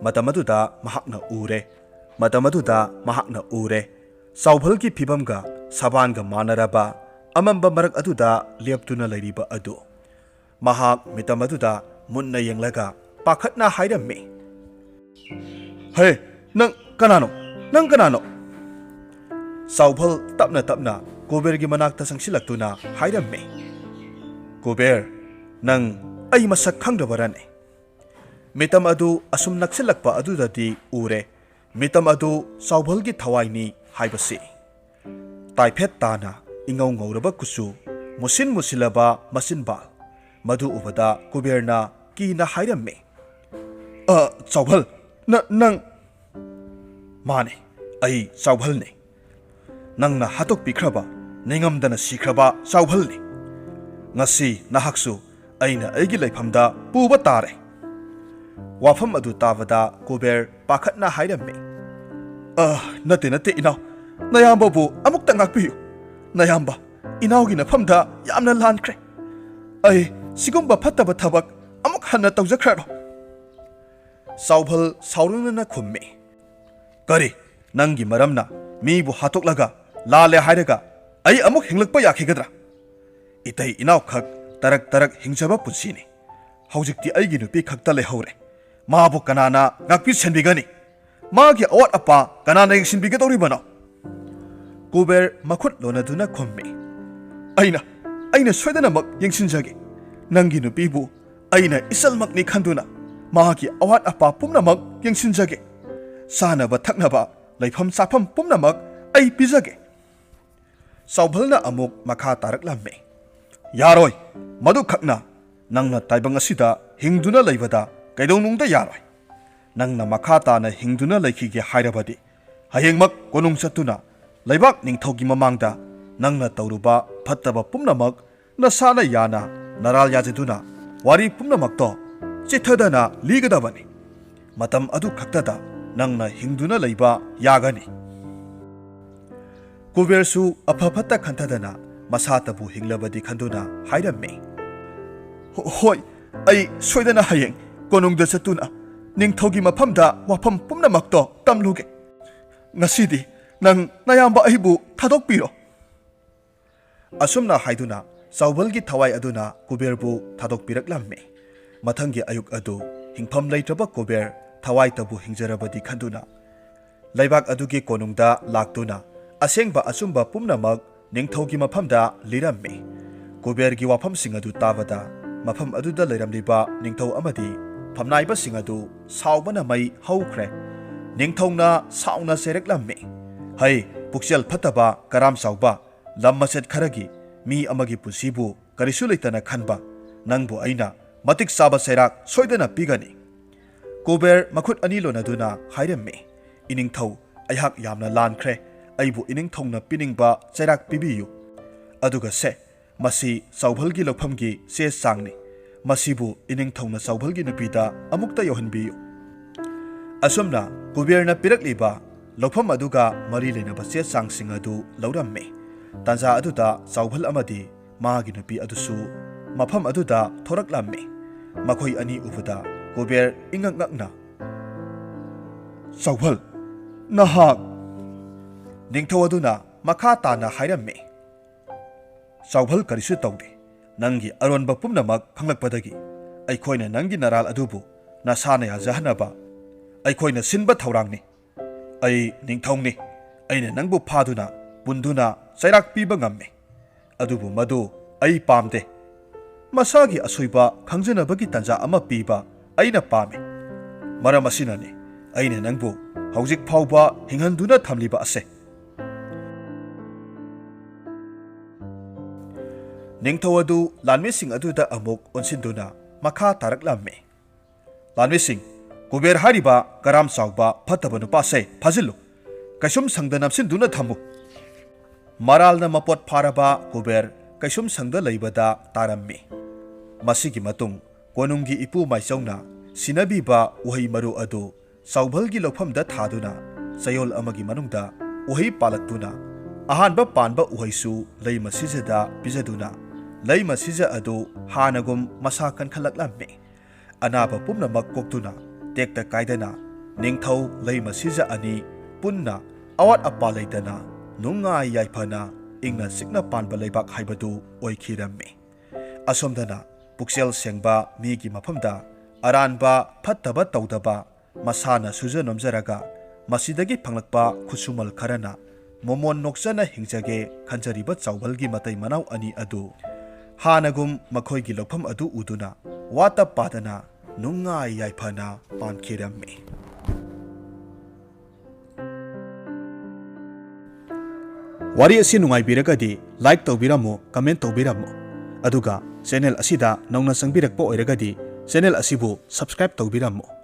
ꯃꯇꯝ ꯑꯗꯨꯗ ꯃꯍꯥꯛꯅ ꯎꯔꯦ꯫ ꯃꯇꯝ ꯑꯗꯨꯗ ꯃꯍꯥꯛꯅ ꯎꯔꯦ꯫ ꯆꯥꯎꯚꯜꯒꯤ ꯐꯤꯚꯝꯒ ꯁꯕꯥꯟꯒ ꯃꯥꯟꯅꯔꯕ ꯑꯃꯝꯕ ꯃꯔꯛ ꯑꯗꯨꯗ ꯂꯦꯞꯇꯨꯅ ꯂꯩꯔꯤꯕ ꯑꯗꯨ꯫ ꯃꯍꯥꯛ ꯃꯤꯇꯝ ꯑꯗꯨꯗ ꯃꯨꯟꯅ ꯌꯦꯡꯂꯒ ꯄꯥꯈꯠꯅ ꯍꯥꯏꯔꯝꯃꯤ, "ꯍꯦ, ꯅꯪ ꯀꯅꯥꯅꯣ? ꯅꯪ ꯀꯅꯥꯅꯣ?" ꯆꯥꯎꯚꯜ ꯇꯞꯅ ꯇꯞꯅ ꯀꯨꯕꯦꯔꯒꯤ ꯃꯅꯥꯛꯇ ꯆꯪꯁꯤꯜꯂꯛꯇꯨꯅ ꯍꯥꯏꯔꯝꯃꯤ, "ꯀꯨꯕꯦꯔ, ꯅꯪ ꯑꯩ ꯃꯁꯛ ꯈꯪꯗꯕꯔꯅꯦ?" ꯃꯤꯇꯝ ꯑꯗꯨ ꯑꯁꯨꯝ ꯅꯛꯁꯤꯜꯂꯛꯄ ꯑꯗꯨꯗꯗꯤ ꯎꯔꯦ, ꯃꯤꯇꯝ ꯑꯗꯨ ꯆꯥꯎꯚꯜꯒꯤ ꯊꯋꯥꯏꯅꯤ ꯍꯥꯏꯕꯁꯤ꯫ ꯇꯥꯏꯐꯦꯠ ꯇꯥꯅ ꯏꯉꯧ ꯉꯧꯔꯕ ꯀꯨꯆꯨ, ꯃꯨꯁꯤꯟ ꯃꯨꯁꯤꯜꯂꯕ ꯃꯆꯤꯟꯕꯥꯜ, ꯃꯗꯨ ꯎꯕꯗ ꯀꯨꯕꯦꯔꯅ ꯀꯤꯅ ꯍꯥꯏꯔꯝꯃꯤ, "ꯑ, ꯆꯥꯎꯚꯜ, ꯅ-, ꯅꯪ?" "ꯃꯥꯅꯦ, ꯑꯩ ꯆꯥꯎꯚꯜꯅꯦ꯫ ꯅꯪꯅ ꯍꯥꯠꯇꯣꯛꯄꯤꯈ꯭ꯔꯕ, ꯅꯤꯡꯉꯝꯗꯅ ꯁꯤꯈ꯭ꯔꯕ ꯆꯥꯎꯚꯜꯅꯦ꯫ ꯉꯁꯤ ꯅꯍꯥꯛꯁꯨ ꯑꯩꯅ ꯑꯩꯒꯤ ꯂꯩꯐꯝꯗ ꯄꯨꯕ ꯇꯥꯔꯦ꯫" ꯋꯥꯐꯝ ꯑꯗꯨ ꯇꯥꯕꯗ ꯀꯨꯕꯦꯔ ꯄꯥꯈꯠꯅ ꯍꯥꯏꯔꯝꯃꯤ, "ꯑ, ꯅꯠꯇꯦ, ꯅꯠꯇꯦ, ꯏꯅꯥꯎ꯫ ꯅꯌꯥꯝꯕꯕꯨ ꯑꯃꯨꯛꯇ ꯉꯥꯛꯄꯤꯌꯨ꯫ ꯅꯌꯥꯝꯕ, ꯏꯅꯥꯎꯒꯤ ꯅꯐꯝꯗ ꯌꯥꯝꯅ ꯂꯥꯟꯈ꯭ꯔꯦ꯫ ꯑꯩ ꯁꯤꯒꯨꯝꯕ ꯐꯠꯇꯕ ꯊꯕꯛ ꯑꯃꯨꯛ ꯍꯟꯅ ꯇꯧꯖꯈ꯭ꯔꯔꯣꯏ꯫" ꯆꯥꯎꯚꯜ ꯁꯥꯎꯔꯪꯅꯅ ꯈꯨꯝꯃꯤ, "ꯀꯔꯤ? ꯅꯪꯒꯤ ꯃꯔꯝꯅ ꯃꯤꯕꯨ ꯍꯥꯠꯇꯣꯛꯂꯒ ꯂꯥꯜꯂꯦ ꯍꯥꯏꯔꯒ ꯑꯩ ꯑꯃꯨꯛ ꯍꯤꯡꯂꯛꯄ ꯌꯥꯈꯤꯒꯗ꯭ꯔꯥ? ꯏꯇꯩ ꯏꯅꯥꯎꯈꯛ ꯇꯔꯛ ꯇꯔꯛ ꯍꯤꯡꯖꯕ ꯄꯨꯟꯁꯤꯅꯤ꯫ ꯍꯧꯖꯤꯛꯇꯤ ꯑꯩꯒꯤ ꯅꯨꯄꯤ ꯈꯛꯇ ꯂꯩꯍꯧꯔꯦ꯫ ꯃꯥꯕꯨ ꯀꯅꯥꯅ ꯉꯥꯛꯄꯤ ꯁꯦꯟꯕꯤꯒꯅꯤ? ꯃꯥꯒꯤ ꯑꯋꯥꯠ ꯑꯄꯥ ꯀꯅꯥꯅ ꯌꯦꯡꯁꯤꯟꯕꯤꯒꯗꯧꯔꯤꯕꯅꯣ?" ꯀꯨꯕꯦꯔ ꯃꯈꯨꯠ ꯂꯣꯟꯅꯗꯨꯅ ꯈꯨꯝꯃꯤ, "ꯑꯩꯅ, ꯑꯩꯅ ꯁꯣꯏꯗꯅꯃꯛ ꯌꯦꯡꯁꯤꯟꯖꯒꯦ꯫ ꯅꯪꯒꯤ ꯅꯨꯄꯤꯕꯨ ꯑꯩꯅ ꯏꯆꯜꯃꯛꯅꯤ ꯈꯟꯗꯨꯅ ꯃꯍꯥꯛꯀꯤ ꯑꯋꯥꯠ ꯑꯄꯥ ꯄꯨꯝꯅꯃꯛ ꯌꯦꯡꯁꯤꯟꯖꯒꯦ꯫ ꯆꯥꯅꯕ ꯊꯛꯅꯕ, ꯂꯩꯐꯝ ꯆꯥꯐꯝ ꯄꯨꯝꯅꯃꯛ ꯑꯩ ꯄꯤꯖꯒꯦ꯫" ꯆꯥꯎꯚꯜꯅ ꯑꯃꯨꯛ ꯃꯈꯥ ꯇꯥꯔꯛꯂꯝꯃꯤ, "ꯌꯥꯔꯣꯏ꯫ ꯃꯗꯨꯈꯛꯅ ꯅꯪꯅ ꯇꯥꯏꯕꯪ ꯑꯁꯤꯗ ꯍꯤꯡꯗꯨꯅ ꯂꯩꯕꯗ ꯀꯩꯗꯧꯅꯨꯡꯗ ꯌꯥꯔꯣꯏ꯫ ꯅꯪꯅ ꯃꯈꯥ ꯇꯥꯅ ꯍꯤꯡꯗꯨꯅ ꯂꯩꯈꯤꯒꯦ ꯍꯥꯏꯔꯕꯗꯤ ꯍꯌꯦꯡꯃꯛ ꯀꯣꯅꯨꯡ ꯆꯠꯇꯨꯅ ꯂꯩꯕꯥꯛ ꯅꯤꯡꯊꯧꯒꯤ ꯃꯃꯥꯡꯗ ꯅꯪꯅ ꯇꯧꯔꯨꯕ ꯐꯠꯇꯕ ꯄꯨꯝꯅꯃꯛ ꯅꯁꯥꯅ ꯌꯥꯅ ꯅꯔꯥꯜ ꯌꯥꯖꯗꯨꯅ ꯋꯥꯔꯤ ꯄꯨꯝꯅꯃꯛꯇꯣ ꯆꯤꯊꯗꯅ ꯂꯤꯒꯗꯕꯅꯤ꯫ ꯃꯇꯝ ꯑꯗꯨ ꯈꯛꯇꯗ ꯅꯪꯅ ꯍꯤꯡꯗꯨꯅ ꯂꯩꯕ ꯌꯥꯒꯅꯤ꯫" ꯀꯨꯕꯦꯔꯁꯨ ꯑꯐ ꯐꯠꯇ ꯈꯟꯊꯗꯅ ꯃꯁꯥꯇꯕꯨ ꯍꯤꯡꯂꯕꯗꯤ ꯈꯟꯗꯨꯅ ꯍꯥꯏꯔꯝꯃꯤ, "ꯍꯣ-, ꯍꯣꯏ, ꯑꯩ ꯁꯣꯏꯗꯅ ꯍꯌꯦꯡ ꯀꯣꯅꯨꯡꯗ ꯆꯠꯇꯨꯅ ꯅꯤꯡꯊꯧꯒꯤ ꯃꯐꯝꯗ ꯋꯥꯐꯝ ꯄꯨꯝꯅꯃꯛꯇꯣ ꯇꯝꯂꯨꯒꯦ꯫ ꯉꯁꯤꯗꯤ "ꯅꯪ ꯅꯌꯥꯝꯕ ꯑꯩꯕꯨ ꯊꯥꯗꯣꯛꯄꯤꯔꯣ"꯫ ꯑꯁꯨꯝꯅ ꯍꯥꯏꯗꯨꯅ ꯆꯥꯎꯕꯜꯒꯤ ꯊꯋꯥꯏ ꯑꯗꯨꯅ ꯀꯨꯕꯦꯔꯕꯨ ꯊꯥꯗꯣꯛꯄꯤꯔꯛꯂꯝꯃꯤ꯫ ꯃꯊꯪꯒꯤ ꯑꯌꯨꯛ ꯑꯗꯨ ꯍꯤꯡꯐꯝ ꯂꯩꯇ꯭ꯔꯕ ꯀꯨꯕꯦꯔ ꯊꯋꯥꯏꯇꯕꯨ ꯍꯤꯡꯖꯔꯕꯗꯤ ꯈꯟꯗꯨꯅ ꯂꯩꯕꯥꯛ ꯑꯗꯨꯒꯤ ꯀꯣꯅꯨꯡꯗ ꯂꯥꯛꯇꯨꯅ ꯑꯁꯦꯡꯕ ꯑꯆꯨꯝꯕ ꯄꯨꯝꯅꯃꯛ ꯅꯤꯡꯊꯧꯒꯤ ꯃꯐꯝꯗ ꯂꯤꯔꯝꯃꯤ꯫ ꯀꯨꯕꯦꯔꯒꯤ ꯋꯥꯐꯝꯁꯤꯡ ꯑꯗꯨ ꯇꯥꯕꯗ ꯃꯐꯝ ꯑꯗꯨꯗ ꯂꯩꯔꯝꯂꯤꯕ ꯅꯤꯡꯊꯧ ꯑꯃꯗꯤ ꯐꯝꯅꯥꯏꯕꯁꯤꯡ ꯑꯗꯨ ꯁꯥꯎꯕꯅ ꯃꯩ ꯍꯧꯈ꯭ꯔꯦ꯫ ꯅꯤꯡꯊꯧꯅ ꯁꯥꯎꯅ ꯆꯩꯔꯛꯂꯝꯃꯤ, "ꯍꯩ, ꯄꯨꯛꯆꯦꯜ ꯐꯠꯇꯕ ꯀꯔꯥꯝ ꯆꯥꯎꯕ, ꯂꯝ ꯃꯆꯦꯠ ꯈꯔꯒꯤ ꯃꯤ ꯑꯃꯒꯤ ꯄꯨꯟꯁꯤꯕꯨ ꯀꯔꯤꯁꯨ ꯂꯩꯇꯅ ꯈꯟꯕ ꯅꯪꯕꯨ ꯑꯩꯅ ꯃꯇꯤꯛ ꯆꯥꯕ ꯆꯩꯔꯥꯛ ꯁꯣꯏꯗꯅ ꯄꯤꯒꯅꯤ"꯫ ꯀꯨꯕꯦꯔ ꯃꯈꯨꯠ ꯑꯅꯤ ꯂꯣꯟꯅꯗꯨꯅ ꯍꯥꯏꯔꯝꯃꯤ, "ꯏꯅꯤꯡꯊꯧ, ꯑꯩꯍꯥꯛ ꯌꯥꯝꯅ ꯂꯥꯟꯈ꯭ꯔꯦ꯫ ꯑꯩꯕꯨ ꯏꯅꯤꯡꯊꯧꯅ ꯄꯤꯅꯤꯡꯕ ꯆꯩꯔꯥꯛ ꯄꯤꯕꯤꯌꯨ꯫ ꯑꯗꯨꯒ ꯁꯦ, ꯃꯁꯤ ꯆꯥꯎꯚꯜꯒꯤ ꯂꯧꯐꯝꯒꯤ ꯆꯦ ꯆꯥꯡꯅꯤ꯫ ꯃꯁꯤꯕꯨ ꯏꯅꯤꯡꯊꯧꯅ ꯆꯥꯎꯚꯜꯒꯤ ꯅꯨꯄꯤꯗ ꯑꯃꯨꯛꯇ ꯌꯧꯍꯟꯕꯤꯌꯨ"꯫ ꯑꯁꯨꯝꯅ ꯀꯨꯕꯦꯔꯅ ꯄꯤꯔꯛꯂꯤꯕ ꯂꯧꯐꯝ ꯑꯗꯨꯒ ꯃꯔꯤ ꯂꯩꯅꯕ ꯆꯦ ꯆꯥꯡꯁꯤꯡ ꯑꯗꯨ ꯂꯧꯔꯝꯃꯤ꯫ ꯇꯥꯟꯖꯥ ꯑꯗꯨꯗ ꯆꯥꯎꯚꯜ ꯑꯃꯗꯤ ꯃꯥꯒꯤ ꯅꯨꯄꯤ ꯑꯗꯨꯁꯨ ꯃꯐꯝ ꯑꯗꯨꯗ ꯊꯣꯔꯛꯂꯝꯃꯤ꯫ ꯃꯈꯣꯏ ꯑꯅꯤ ꯎꯕꯗ ꯀꯨꯕꯦꯔ ꯏꯉꯛ ꯉꯛꯅ, "ꯆꯥꯎꯚꯜ, ꯅꯍꯥꯛ?" ꯅꯤꯡꯊꯧ ꯑꯗꯨꯅ ꯃꯈꯥ ꯇꯥꯅ ꯍꯥꯏꯔꯝꯃꯤ, "ꯆꯥꯎꯚꯜ, ꯀꯔꯤꯁꯨ ꯇꯧꯗꯦ꯫ ꯅꯪꯒꯤ ꯑꯔꯣꯟꯕ ꯄꯨꯝꯅꯃꯛ ꯈꯪꯂꯛꯄꯗꯒꯤ ꯑꯩꯈꯣꯏꯅ ꯅꯪꯒꯤ ꯅꯔꯥꯜ ꯑꯗꯨꯕꯨ ꯅꯁꯥꯅ ꯌꯥꯖꯍꯟꯅꯕ ꯑꯩꯈꯣꯏꯅ ꯁꯤꯟꯕ ꯊꯧꯔꯥꯡꯅꯤ꯫ ꯑꯩ ꯅꯤꯡꯊꯧꯅꯤ꯫ ꯑꯩꯅ ꯅꯪꯕꯨ ꯐꯥꯗꯨꯅ ꯄꯨꯟꯗꯨꯅ ꯆꯩꯔꯥꯛ ꯄꯤꯕ ꯉꯝꯃꯤ꯫ ꯑꯗꯨꯕꯨ ꯃꯗꯨ ꯑꯩ ꯄꯥꯝꯗꯦ꯫ ꯃꯁꯥꯒꯤ ꯑꯁꯣꯏꯕ ꯈꯪꯖꯅꯕꯒꯤ ꯇꯥꯟꯖꯥ ꯑꯃ ꯄꯤꯕ ꯑꯩꯅ ꯄꯥꯝꯃꯤ꯫ ꯃꯔꯝ ꯑꯁꯤꯅꯅꯤ ꯑꯩꯅ ꯅꯪꯕꯨ ꯍꯧꯖꯤꯛ ꯐꯥꯎꯕ ꯍꯤꯡꯍꯟꯗꯨꯅ ꯊꯝꯂꯤꯕ ꯑꯁꯦ"꯫ ꯅꯤꯡꯊꯧ ꯑꯗꯨ ꯂꯥꯟꯃꯤꯁꯤꯡ ꯑꯗꯨꯗ ꯑꯃꯨꯛ ꯑꯣꯟꯁꯤꯟꯗꯨꯅ ꯃꯈꯥ ꯇꯥꯔꯛꯂꯝꯃꯤ, "ꯂꯥꯟꯃꯤꯁꯤꯡ, ꯀꯨꯕꯦꯔ ꯍꯥꯏꯔꯤꯕ ꯀꯔꯥꯝ ꯆꯥꯎꯕ ꯐꯠꯇꯕ ꯅꯨꯄꯥꯁꯦ ꯐꯥꯖꯤꯜꯂꯨ꯫ ꯀꯩꯁꯨꯝ ꯁꯪꯗ ꯅꯝꯁꯤꯟꯗꯨꯅ ꯊꯝꯃꯨ"꯫ ꯃꯔꯥꯜꯅ ꯃꯄꯣꯠ ꯐꯥꯔꯕ ꯀꯨꯕꯦꯔ ꯀꯩꯁꯨꯝ ꯁꯪꯗ ꯂꯩꯕꯗ ꯇꯥꯔꯝꯃꯤ꯫ ꯃꯁꯤꯒꯤ ꯃꯇꯨꯡ ꯀꯣꯅꯨꯡꯒꯤ ꯏꯄꯨ ꯃꯥꯏꯆꯧꯅ ꯁꯤꯟꯅꯕꯤꯕ ꯎꯍꯩ ꯃꯔꯨ ꯑꯗꯨ ꯆꯥꯎꯚꯜꯒꯤ ꯂꯧꯐꯝꯗ ꯊꯥꯗꯨꯅ ꯆꯌꯣꯜ ꯑꯃꯒꯤ ꯃꯅꯨꯡꯗ ꯎꯍꯩ ꯄꯥꯜꯂꯛꯇꯨꯅ ꯑꯍꯥꯟꯕ ꯄꯥꯟꯕ ꯎꯍꯩꯁꯨ ꯂꯩꯃ ꯁꯤꯖꯗ ꯄꯤꯖꯗꯨꯅ ꯂꯩꯃ ꯁꯤꯖ ꯑꯗꯨ ꯍꯥꯟꯅꯒꯨꯝ ꯃꯁꯥ ꯀꯟꯈꯠꯂꯛꯂꯝꯃꯤ꯫ ꯑꯅꯥꯕ ꯄꯨꯝꯅꯃꯛ ꯀꯣꯛꯇꯨꯅ ꯇꯦꯛꯇ ꯀꯥꯏꯗꯅ ꯅꯤꯡꯊꯧ ꯂꯩꯃ ꯁꯤꯖ ꯑꯅꯤ ꯄꯨꯟꯅ ꯑꯋꯥꯠ ꯑꯄꯥ ꯂꯩꯇꯅ ꯅꯨꯡꯉꯥꯏ ꯌꯥꯏꯐꯅ ꯏꯪꯅ ꯆꯤꯛꯅ ꯄꯥꯟꯕ ꯂꯩꯕꯥꯛ ꯍꯥꯏꯕꯗꯨ ꯑꯣꯏꯈꯤꯔꯝꯃꯤ꯫ ꯑꯁꯣꯝꯗꯅ ꯄꯨꯛꯆꯦꯜ ꯁꯦꯡꯕ ꯃꯤꯒꯤ ꯃꯐꯝꯗ ꯑꯔꯥꯟꯕ ꯐꯠꯇꯕ ꯇꯧꯗꯕ, ꯃꯁꯥꯅ ꯁꯨꯖ ꯅꯣꯝꯖꯔꯒ ꯃꯁꯤꯗꯒꯤ ꯐꯪꯂꯛꯄ ꯈꯨꯠꯁꯨꯃꯜ ꯈꯔꯅ ꯃꯣꯃꯣꯟ ꯅꯣꯛꯆꯅ ꯍꯤꯡꯖꯒꯦ ꯈꯟꯖꯔꯤꯕ ꯆꯥꯎꯕꯜꯒꯤ ꯃꯇꯩ ꯃꯅꯥꯎ ꯑꯅꯤ ꯑꯗꯨ ꯍꯥꯟꯅꯒꯨꯝ ꯃꯈꯣꯏꯒꯤ ꯂꯧꯐꯝ ꯑꯗꯨ ꯎꯗꯨꯅ ꯋꯥꯇ ꯄꯥꯗꯅ ꯅꯨꯡꯉꯥꯏ ꯌꯥꯏꯐꯅ ꯄꯥꯟꯈꯤꯔꯝꯃꯤ꯫ ꯋꯥꯔꯤ ꯑꯁꯤ ꯅꯨꯡꯉꯥꯏꯕꯤꯔꯒꯗꯤ like ꯇꯧꯕꯤꯔꯝꯃꯨ, comment ꯇꯧꯕꯤꯔꯝꯃꯨ, ꯑꯗꯨꯒ channel ꯑꯁꯤꯗ ꯅꯧꯅ ꯆꯪꯕꯤꯔꯛꯄ ꯑꯣꯏꯔꯒꯗꯤ channel ꯑꯁꯤꯕꯨ subscribe ꯇꯧꯕꯤꯔꯝꯃꯨ꯫